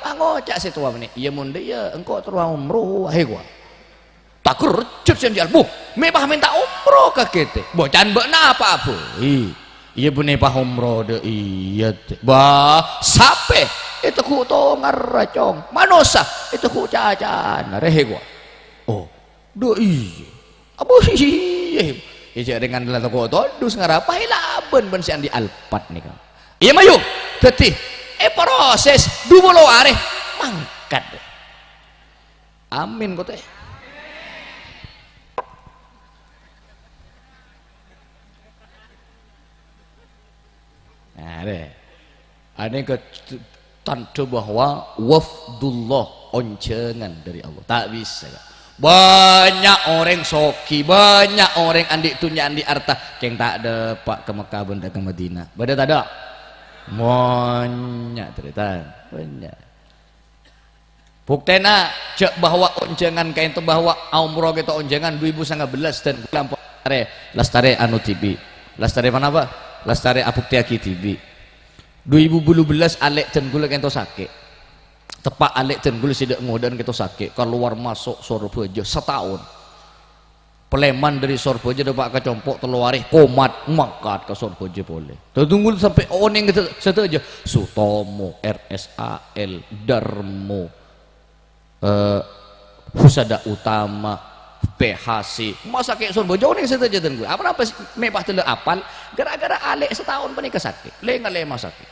Pas ngoca' sè towa panè, "Iyâ, mon dâ' iyâ, engko' terro aomroh aè, kowa." Takerjhât sè andi' Alphard, "Mè' pas mènta omroh ka kètè. Bâ can bâ'na apa'a bhâi?" "Iyâ, bânnè pas omroh dâ' iyâ, tè." "Bâ, sapè?" "Ètegghu' tongarra, Cong." "Manossa?" "Ètegghu' cacana, rèh, kowa." "Oh, dâ' iyâ. Abâ iyâ." Iyâ, jhâ' rèng la tako' todus ngarapa èlabân bân sè andi' Alphard nèka. "Iyâ, mayu. Dhâddhi, èproses du polo arè mangkat." Amin, kotè. Nah, deh. Ane ke tandha bahwa wafdullah, onjangan dari Allah. Tak bisa, Kak. Banyak orang sogi, banyak orang andi' dunnya, andi' arta, keng ta' dâpa' ka Mekah bân ta' ka Madinah. Bâdâ ta' dâ'? Banyak, tarètan. Banyak. Buktèna jhâ' bahwa onjangan kaènto bahwa aomroh kèto onjangan du èbu sanga bellâs dân kaulâ ampon lastarè, lastarè anu dhibi'. Lastarè ponapa? Lastarè abuktèyaghi dhibi'. Du èbu bâllu bellâs alè' dân kaulâ kaènto sakè'. Teppa' alè' dân kaulâ sè dâ' ngodâ'ân kaènto sakè', kalowar maso' Sorbhâjâ sataon. Palèman dâri Sorbhâjâ dâpa' ka compo' tello arè, komat mangkat ka Sorbhâjâ polè. Tadunggul sampè' onèng sadhâjâ, Sutomo, R S A L, Darmo, eh, Husada Utama, P H C. Masakè' Sorbhâjâ onèng sadhâjâ dân kaulâ. Apa-napa sè mè' pas dâlla apal? Gara-gara alè' sataon panèka sakè'. Lè-ngalè masakè'.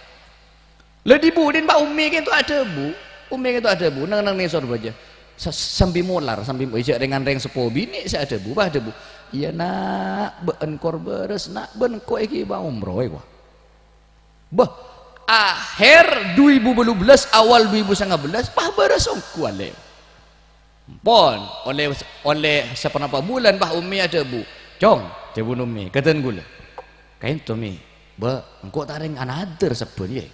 La, dhi-budhina, Pak, Ummi kaènto adhâbu. Ummi kaènto adhâbu, neng-neng neng Sorbhâjâ. Sa-, sambi molar, sambi mo-, jhâ' rèng-ngarèng seppo binè' sè adhâbu, Pak, adhâbu, "Iyâ, Na', bâ'na kor bârâs, Na', bân engko' èghi bâ' omroh, èwa." Bâh, aher du èbu bâllu bellâs, awal du èbu sanga bellâs, pas bârâs ongghu alè'. Pon, ollè, ollè saponapa bulân, Pak, Ummi adhâbu, "Cong," dhâbuna Ummi, "ka dân kaulâ." "Kaènto, Mi." "Bâ, engko' ta' rèng anadâr sabbhân, yâ?"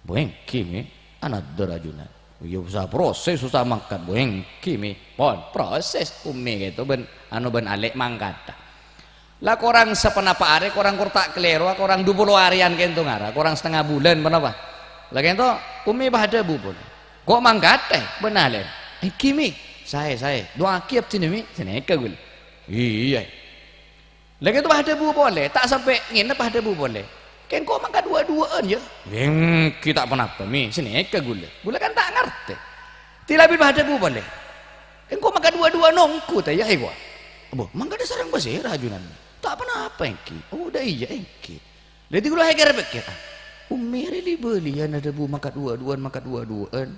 "Bâ èngghi, Mi, anadâr ajunan." "Iyâ, usaha proses, usaha mangkat." "Bâ èngghi, Mi." Pon, proses Ummi kaènto bân, anu, bân alè' mangkat. La korang saponapa arè, korang kor ta' kalèro, korang du polo arèyan kaènto ngara, korang satengnga bulân ponapa. La kaènto, Ummi pas adhâbu pon, "Ko' mangkat, è, bân alè'?" "Èngghi, Mi." "Saè, saè. Du'aaghi abdhina, Mi." Sanèka ghulâ. "Iyâ." La kaènto pas adhâbu polè, ta' sampè' ngènep pas adhâbu polè. "Kèng ko' mangkat duwâ'-duwâ'ân, yâ?" "Èngghi, ta' ponapa, Mi." Sanèka ghulâ. Ghulâ kan ta' ngartè. Dhilabit pas adhâbu polè. "Engko' mangkat duwâ'-duwâ'ân ongghu, ta' iyâ, èwa?" "Abbâ, mangkat sareng pasèra ajunan?" "Ta' ponapa, èngghi." "Oh, dâ' iyâ, èngghi." Dhâddhi ghulâ kèra-pèkkèr, "Ah, Ummi rè li-bâliyân adhâbu mangkat duwâ'-duwâ'ân, mangkat duwâ'-duwâ'ân.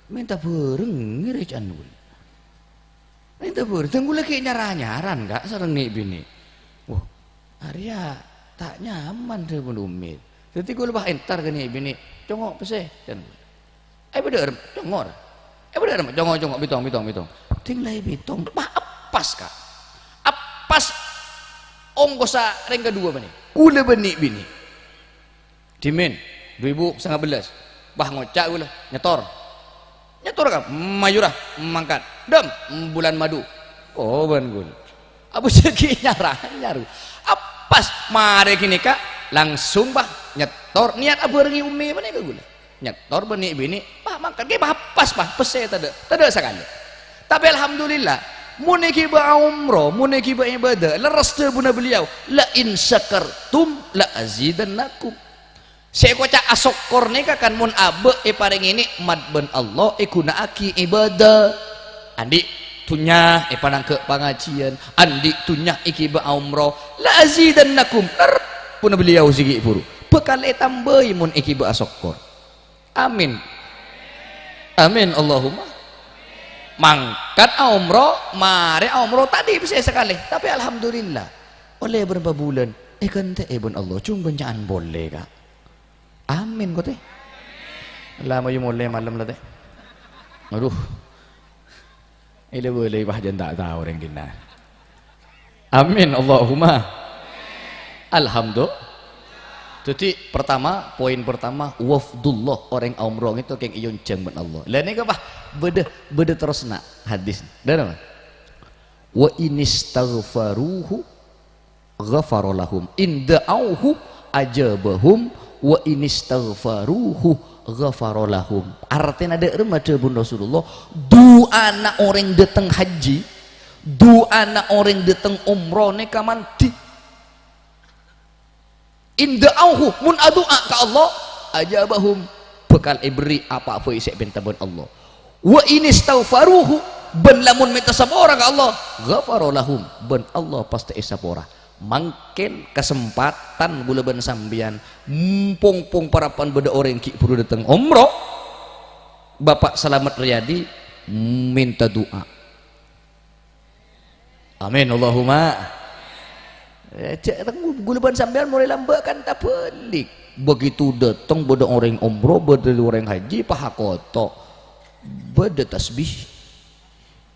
Mènta bhâreng ngèrèca'an ghulâ. Mènta bhâreng, dhâng ghulâ ghi' nyar-anyaran, Ka', sareng nè'-binè'. Wah, arèya ta' nyaman dhâbuna Ummè. Dhâddhi ghulâ pas entar ka nè'-binè', "Congo' pèssè," can ghulâ. "Èbâdâ'âr, congo'." "Èbâdâ'âr, congo', congo', bitong, bitong, bitong." Dhing la èbitong, pas eppas, Ka'. Eppas ongkosa rèng kaduwâ bânnè. Ghulâ bân nè'-binè'. Dhimèn, du èbu sanga bellâs. Wah, ngoca' ghulâ, nyetor. Nyetor, Ka', mayora, mangkat. Dhâm, bulan madu. Oh, bân ghulâ. Abâ' sè ghi' nyar-anyar. Eppas, marè ghânèka, langsung, wah, nyetor. Niat abhârengngè Ummè panèka ghulâ. Nyetor bân nè'-binè', wah, mangkat. Ghi' pas eppas, wah, pèssè tadâ', tadâ' sakalè. Tapè alhamdulillah, mon èghibâ umroh, mon èghibâ ibadah, lerres dhâbuna beliau, "La in syakartum la azidannakum." Sè èkoca' asokkor nèka kan mon abâ' èparèngè nè'mat bân Allah èghuna'aghi ibadah. Andi' dhunnya èpanangghâ' pangajiyân, andi' dhunnya èghibâ umroh, "La azidannakum," ler-, puna beliau sè ghi' bhuru. Bhâkal ètambâi mon èghibâ asokkor. Amin. Amin, Allahumma. Mangkat aomro, marè aomro, ta' andi' pèssè sakalè. Tapè alhamdulillah, ollè bârâmpa bulân, èghântè'è bân Allah, jhung bânnya'an polè, Ka'. Amin, ko, Tè. La, mayu molè malem la, Tè. Aduh. Èlè-bâlè, wah, jân ta' tao orèng dinna'. Amin, Allahumma. Alhamdulillah. Jadi, pertama, poin pertama, wafdullah, orèng aomro itu kèng èyonjhâng bân Allah. Lah, nèka, wah, bâdâ, bâdâ terrosna hadis. Dâ' napa? "Wa inistaghfaruhu ghafara lahum. In da'auhu ajabahum, wa inistaghfaruhu ghafara lahum." Artèna dâ' remma dhâbuna Rasulullah, du'ana orèng dâteng hajji, du'ana orèng dâteng omro nèka mandhi. "In da'auhu," mon adu'a ka Allah, "ajabahum," bhâkal èberri' apa'a bhâi sè èpènta bân Allah. "Wa inistaghfaruhu," bân lamon mènta sapora ka Allah, "ghafara lahum," bân Allah pastè èsapora. Mangkèn kasempatan ghulâ bân sampèyan, pong-pong parappa'na bâdâ orèng ghi' bhuru dâteng omro, Bapak Slamet Riyadi mènta du'a. Amin, Allahumma. Eh, jhâ' tenggu, ghulâ bân sampèyan molaè lambâ' kan tabâlik. Begitu dâteng, bâdâ orèng omro, bâdâ orèng hajji, pahakoto. Bâdâ tasbih,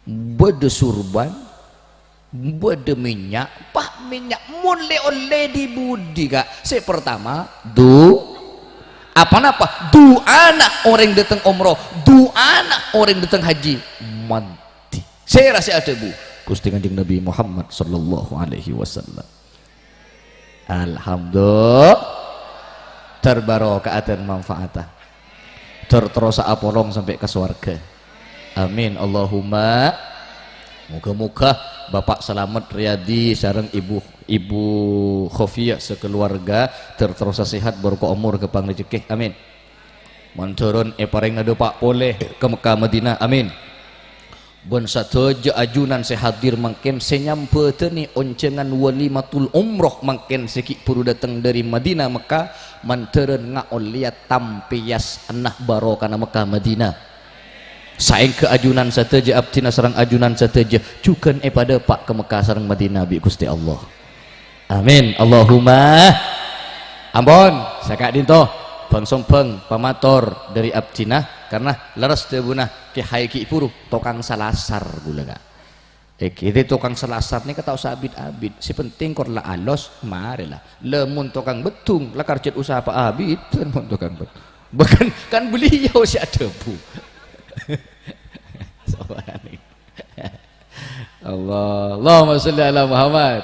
bâdâ surban, bâdâ mènnya', pa' mènnya'. Mon lè-ollè dhi-budhi, Ka'? Sè pertama, du-, apa-napa? Du'ana orèng dâteng omro, du'ana orèng dâteng hajji. Mandhi. Sèra sè adhâbu? Ghustè Kanjeng Nabi Muhammad sallallahu alaihi wasallam. Alhamdulillah. Ter barokah dan manfaata. Ter terrosa apolong sampè' ka sowarghâ. Amin. Allahumma. Moghâ-moghâ Bapak Slamet Riyadi sareng Ibu, Ibu Khofiyah sakaluwarga ter terrosa sehat, barokah omor, ghâmpang rejhekkè. Amin. Mandhârân èparèngana dâpa' polè ka Mekkah Madinah. Amin. Bân sadhâjâ ajunan sè hadir mangkèn sè nyambhâdhâni onjhângan walimatul umroh mangkèn sè ghi' bhuru dâteng dâri Madinah Mekkah, mandhârân ngaollèya tampèyas enna' barokana Mekkah Madinah. Saèngghâ ajunan sadhâjâ abdhina sareng ajunan sadhâjâ jhughân èpadâpa' ka Mekkah sareng Madinah bi' Ghustè Allah. Amin. Allahumma. Ampon, saka'dinto bhâng-sombhâng pamator dâri abdhina, karna lerres dhâbuna Kè Haji ghi' bhuru tokang salasar ghulâ, Ka'. Èkè, tokang salasar nèka ta' osa abit-abit. Sè pentèng kor la alos, marè la. Lamon tokang beddhung, la karjhât osa apa abit, lamon tokang beddhung. Bahkan kan beliau sè adhâbu. Sabarani. Allah, Allahumma sholli ala Muhammad.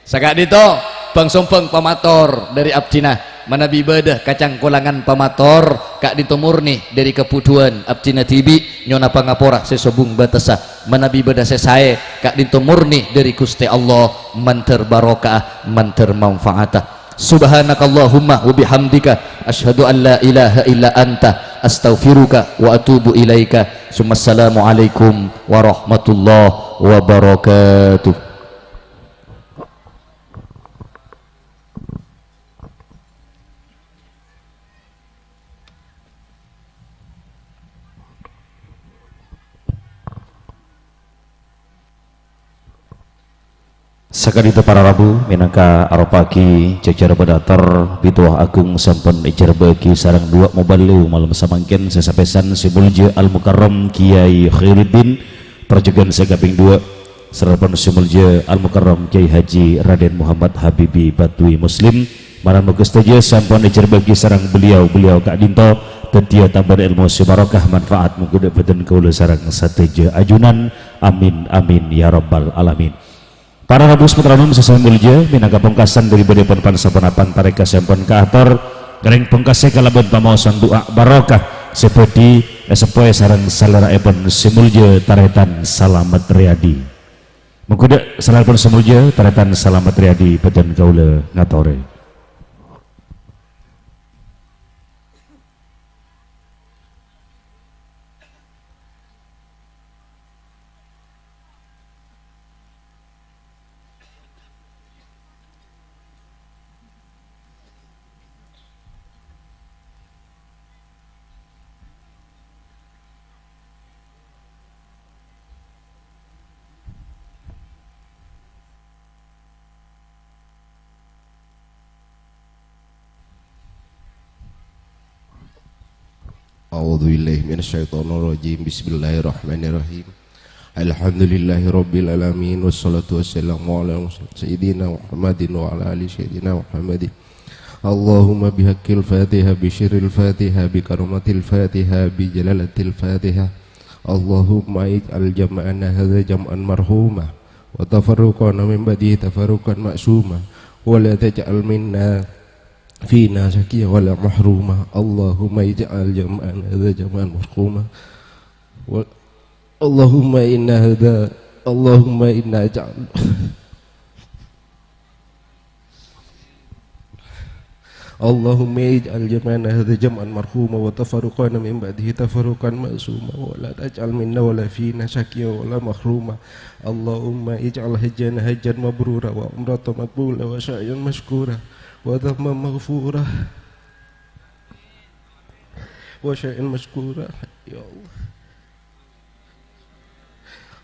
Saka'dinto bhâng-sombhâng pamator dâri abdhina. Manabi bâdâ kacangkolangan pamator, ka'dinto morni dâri kabhudhuwân abdhina dhibi', nyo'ona pangapora sè sobung bâtessa. Manabi bâdâ sè saè, ka'dinto morni dâri Ghustè Allah, mandhâr barokah, mandhâr manfaata. Subhanakallahumma wa bihamdika, asyhadu an la ilaha illa anta, astaghfiruka wa atubu ilaika. Summassalamualaikum warahmatullahi wabarakatuh. Saka'dinto para rabu, mènangka aropa'aghi jhâjhâr bâdâ ator, Pitowa Agung sampon èjhârbâ'âghi sareng duwâ' mobâllu malem samangkèn sè sapèsan sè molja Al-Mukarram Kiai Khairuddin, parjhughân sè kapèng duwâ', sareng pon sè molja Al-Mukarram Kiai Haji Raden Muhammad Habibi Badwi Muslim, marèn moghâ sadhâjâ sampon èjhârbâ'âghi sareng beliau-beliau ka'dinto, dhâddhiyâ tambâna èlmo sè barokah manfaat mongghu dâ' bhâdhân kaulâ sareng sadhâjâ ajunan. Amin, amin, ya rabbal alamin. Para rabu sè paterronom sè samè molja, mènangka pongkasan dâri bâdâèpon pan-saponapan tarèka sè ampon kaator, ngèrèng pongkasè kalabân pamaosan du'a barokah sè bhâdhi èsèppowè sareng salèra'èpon sè molja Tarètan Salamet Riyadi. Mongghu dâ' salèra'èpon sè molja Tarètan Salamet Riyadi bhâdhân kaulâ ngatorè. A'udzubillahi minasyaitonirrajim. Bismillahirrahmanirrahim. Alhamdulillahirabbil alamin, wassalatu wassalamu ala sayyidina Muhammadin wa ala ali sayyidina Muhammadin. Allahumma bihaqqil Fatihah, bi sirril Fatihah, bi karamatil Fatihah, bi jalalatil Fatihah. Allahumma ij'al jam'ana hadza jam'an marhuma, wa tafarruqana min ba'dihi tafarruqan ma'suma, wa la taj'al minna fina syaqiyya wa la mahruma. Allahumma ij'al jam'ana hadza jam'an marhuma. Wa-, Allahumma inna hadza, Allahumma inna ij'al, Allahumma ij'al jam'ana hadza jam'an marhuma wa tafarruqana min ba'dihi tafarruqan ma'suma wa la taj'al minna wa la fina syaqiyya wa la mahruma. Allahumma ij'al hajjana hajjan mabrura wa umratan maqbula wa sa'yan masykura wa dhanban maghfura. Wa syai'an masykura, ya Allah.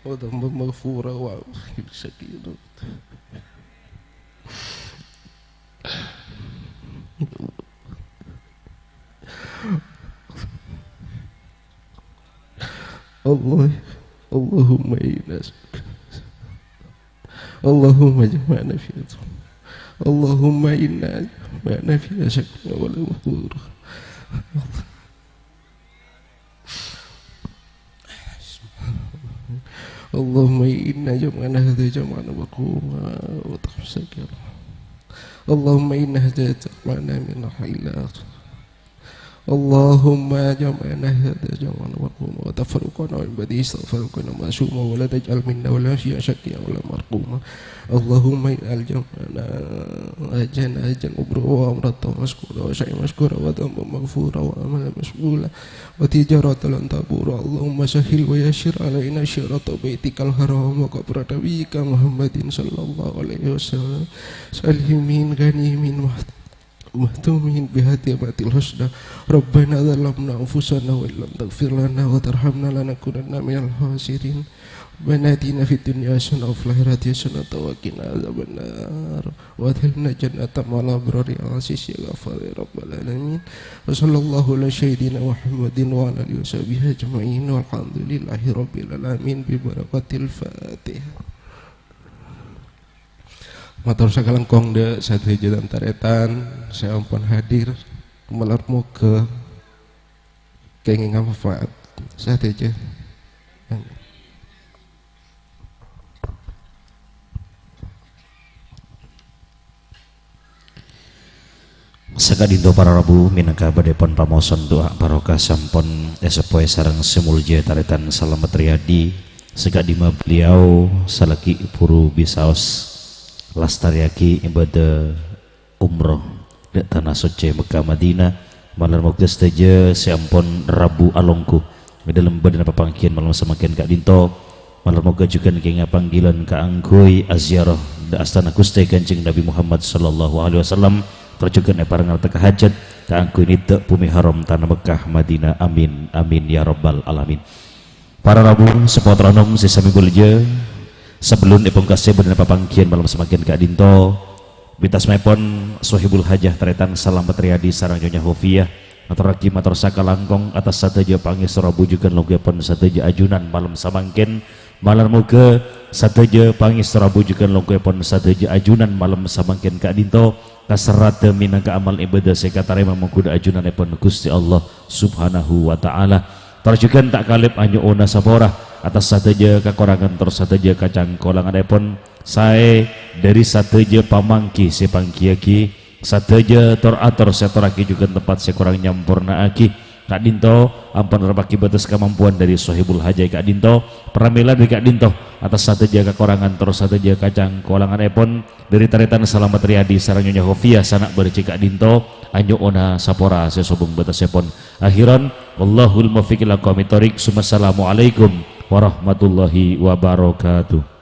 Wa dhanban maghfura wa sakit. Allah, Allahumma inna Allahumma jama'na fi Allahumma inna jama'na fi syakkin wa la mahdhur. Allahumma inna jama'na hadza jama'an marhuma wa tafsakir. Allahumma inna hadza jama'na min al-khairat. Allahumma jama'na hadza jama'an marhuma wa tafarraqana min ba'dihi tafarraqan ma'suma wa la taj'al minna wa la fina syaqiyyan wa la mahruma. Allahumma ij'al jama'ana hajjan hajjan mabrura wa umratan masykura wa sa'yan masykura wa dhanban maghfura wa amalan maqbula wa tijaratan lan tabura. Allahumma sahhil wa yassir alaina ziyarata baitikal haram wa qabri nabiyyika Muhammadin sallallahu alaihi wasallam. Salimin ghanimin maht-, mahtumin bihatimatil husna. Rabbana zalamna anfusana wa illam taghfir lana wa tarhamna lanakunanna minal khasirin. Rabbana atina fid dunya hasanah wa fil akhirati hasanah wa qina adzabannar. Wa adkhilna jannata ma'al abrari ya aziz ya ghaffar ya rabbal alamin. Wa sallallahu ala sayyidina Muhammadin wa ala alihi wa sahbihi ajma'in. Walhamdulillahi rabbil alamin bi barakatil Fatihah. Mator sakalangkong dâ' sadhâjâ tan-tarètan sè ampon hadir. Malar moghâ kèngèng manfaat sadhâjâ. Amin. Saka'dinto para rabu, mènangka bâdâèpon pamaosan du'a barokah sampon èsèppowè sareng sè molja Tarètan Salamet Riyadi, saka'dimma beliau salaghi buru bisaos lastarèyaghi ibadah umroh dâ' Tana Soccè Mekkah Madinah, malar moghâ sadhâjâ sè ampon rabu alongghu è dâlem bâdâna papangghiyân malem samangkèn ka'dinto. Malar moghâ jhughân kèngèng panggilan kaangghuy aziarah dâ' astana Ghustè Kanjeng Nabi Muhammad sallallahu alaihi wasallam, tor jhughân èparèngngaghi hajhât kaangghuy nèddhâ' bhumè haram Tana Mekkah Madinah. Amin, amin, ya rabbal alamin. Para rabu sè paterronom sè samè molja, Sabellunèpon kasè bâdâna papangghiyân malem samangkèn ka'dinto, bi' tasmaèpon Sohibul Hajah Tarètan Salamet Riyadi sareng Nyonya Hofiyah ngatorraghi mator sakalangkong atas sadhâjâ pangèstora bhujughân longghuèpon sadhâjâ ajunan malem samangkèn. Malar moghâ sadhâjâ pangèstora bhujughân longghuèpon sadhâjâ ajunan malem samangkèn ka'dinto kaserradhâ mènangka amal ibadah sè èkatarèma mongghu dhâ' ajunanèpon Ghustè Allah Subhanahu wa Ta'ala. Tor jhughân ta' kalèp anyo'ona sapora atas sadhâjâ kakorangan tor sadhâjâ kacangkolanganèpon saè dhâri sadhâjâ pamangghi sè èpangghiyâghi, sadhâjâ tor-ator sè èatorraghi jhughân tempat sè korang nyamporna'aghi. Ka'dinto ampon nerrepaghi bâtes kamampowan dhâri Sohibul Hajah ka'dinto, pramèla dhâri ka'dinto atas sadhâjâ kakorangan tor sadhâjâ kacangkolanganèpon dhâri Tarètan Salamet Riyadi sareng Nyonya Hofiyah sana' bârjâ ka'dinto, anyo'ona sapora sè sobung bâtessèpon. Akhiran, wallahul muwaffiq ila aqwamit thoriq. Summassalamualaikum warahmatullahi wabarakatuh.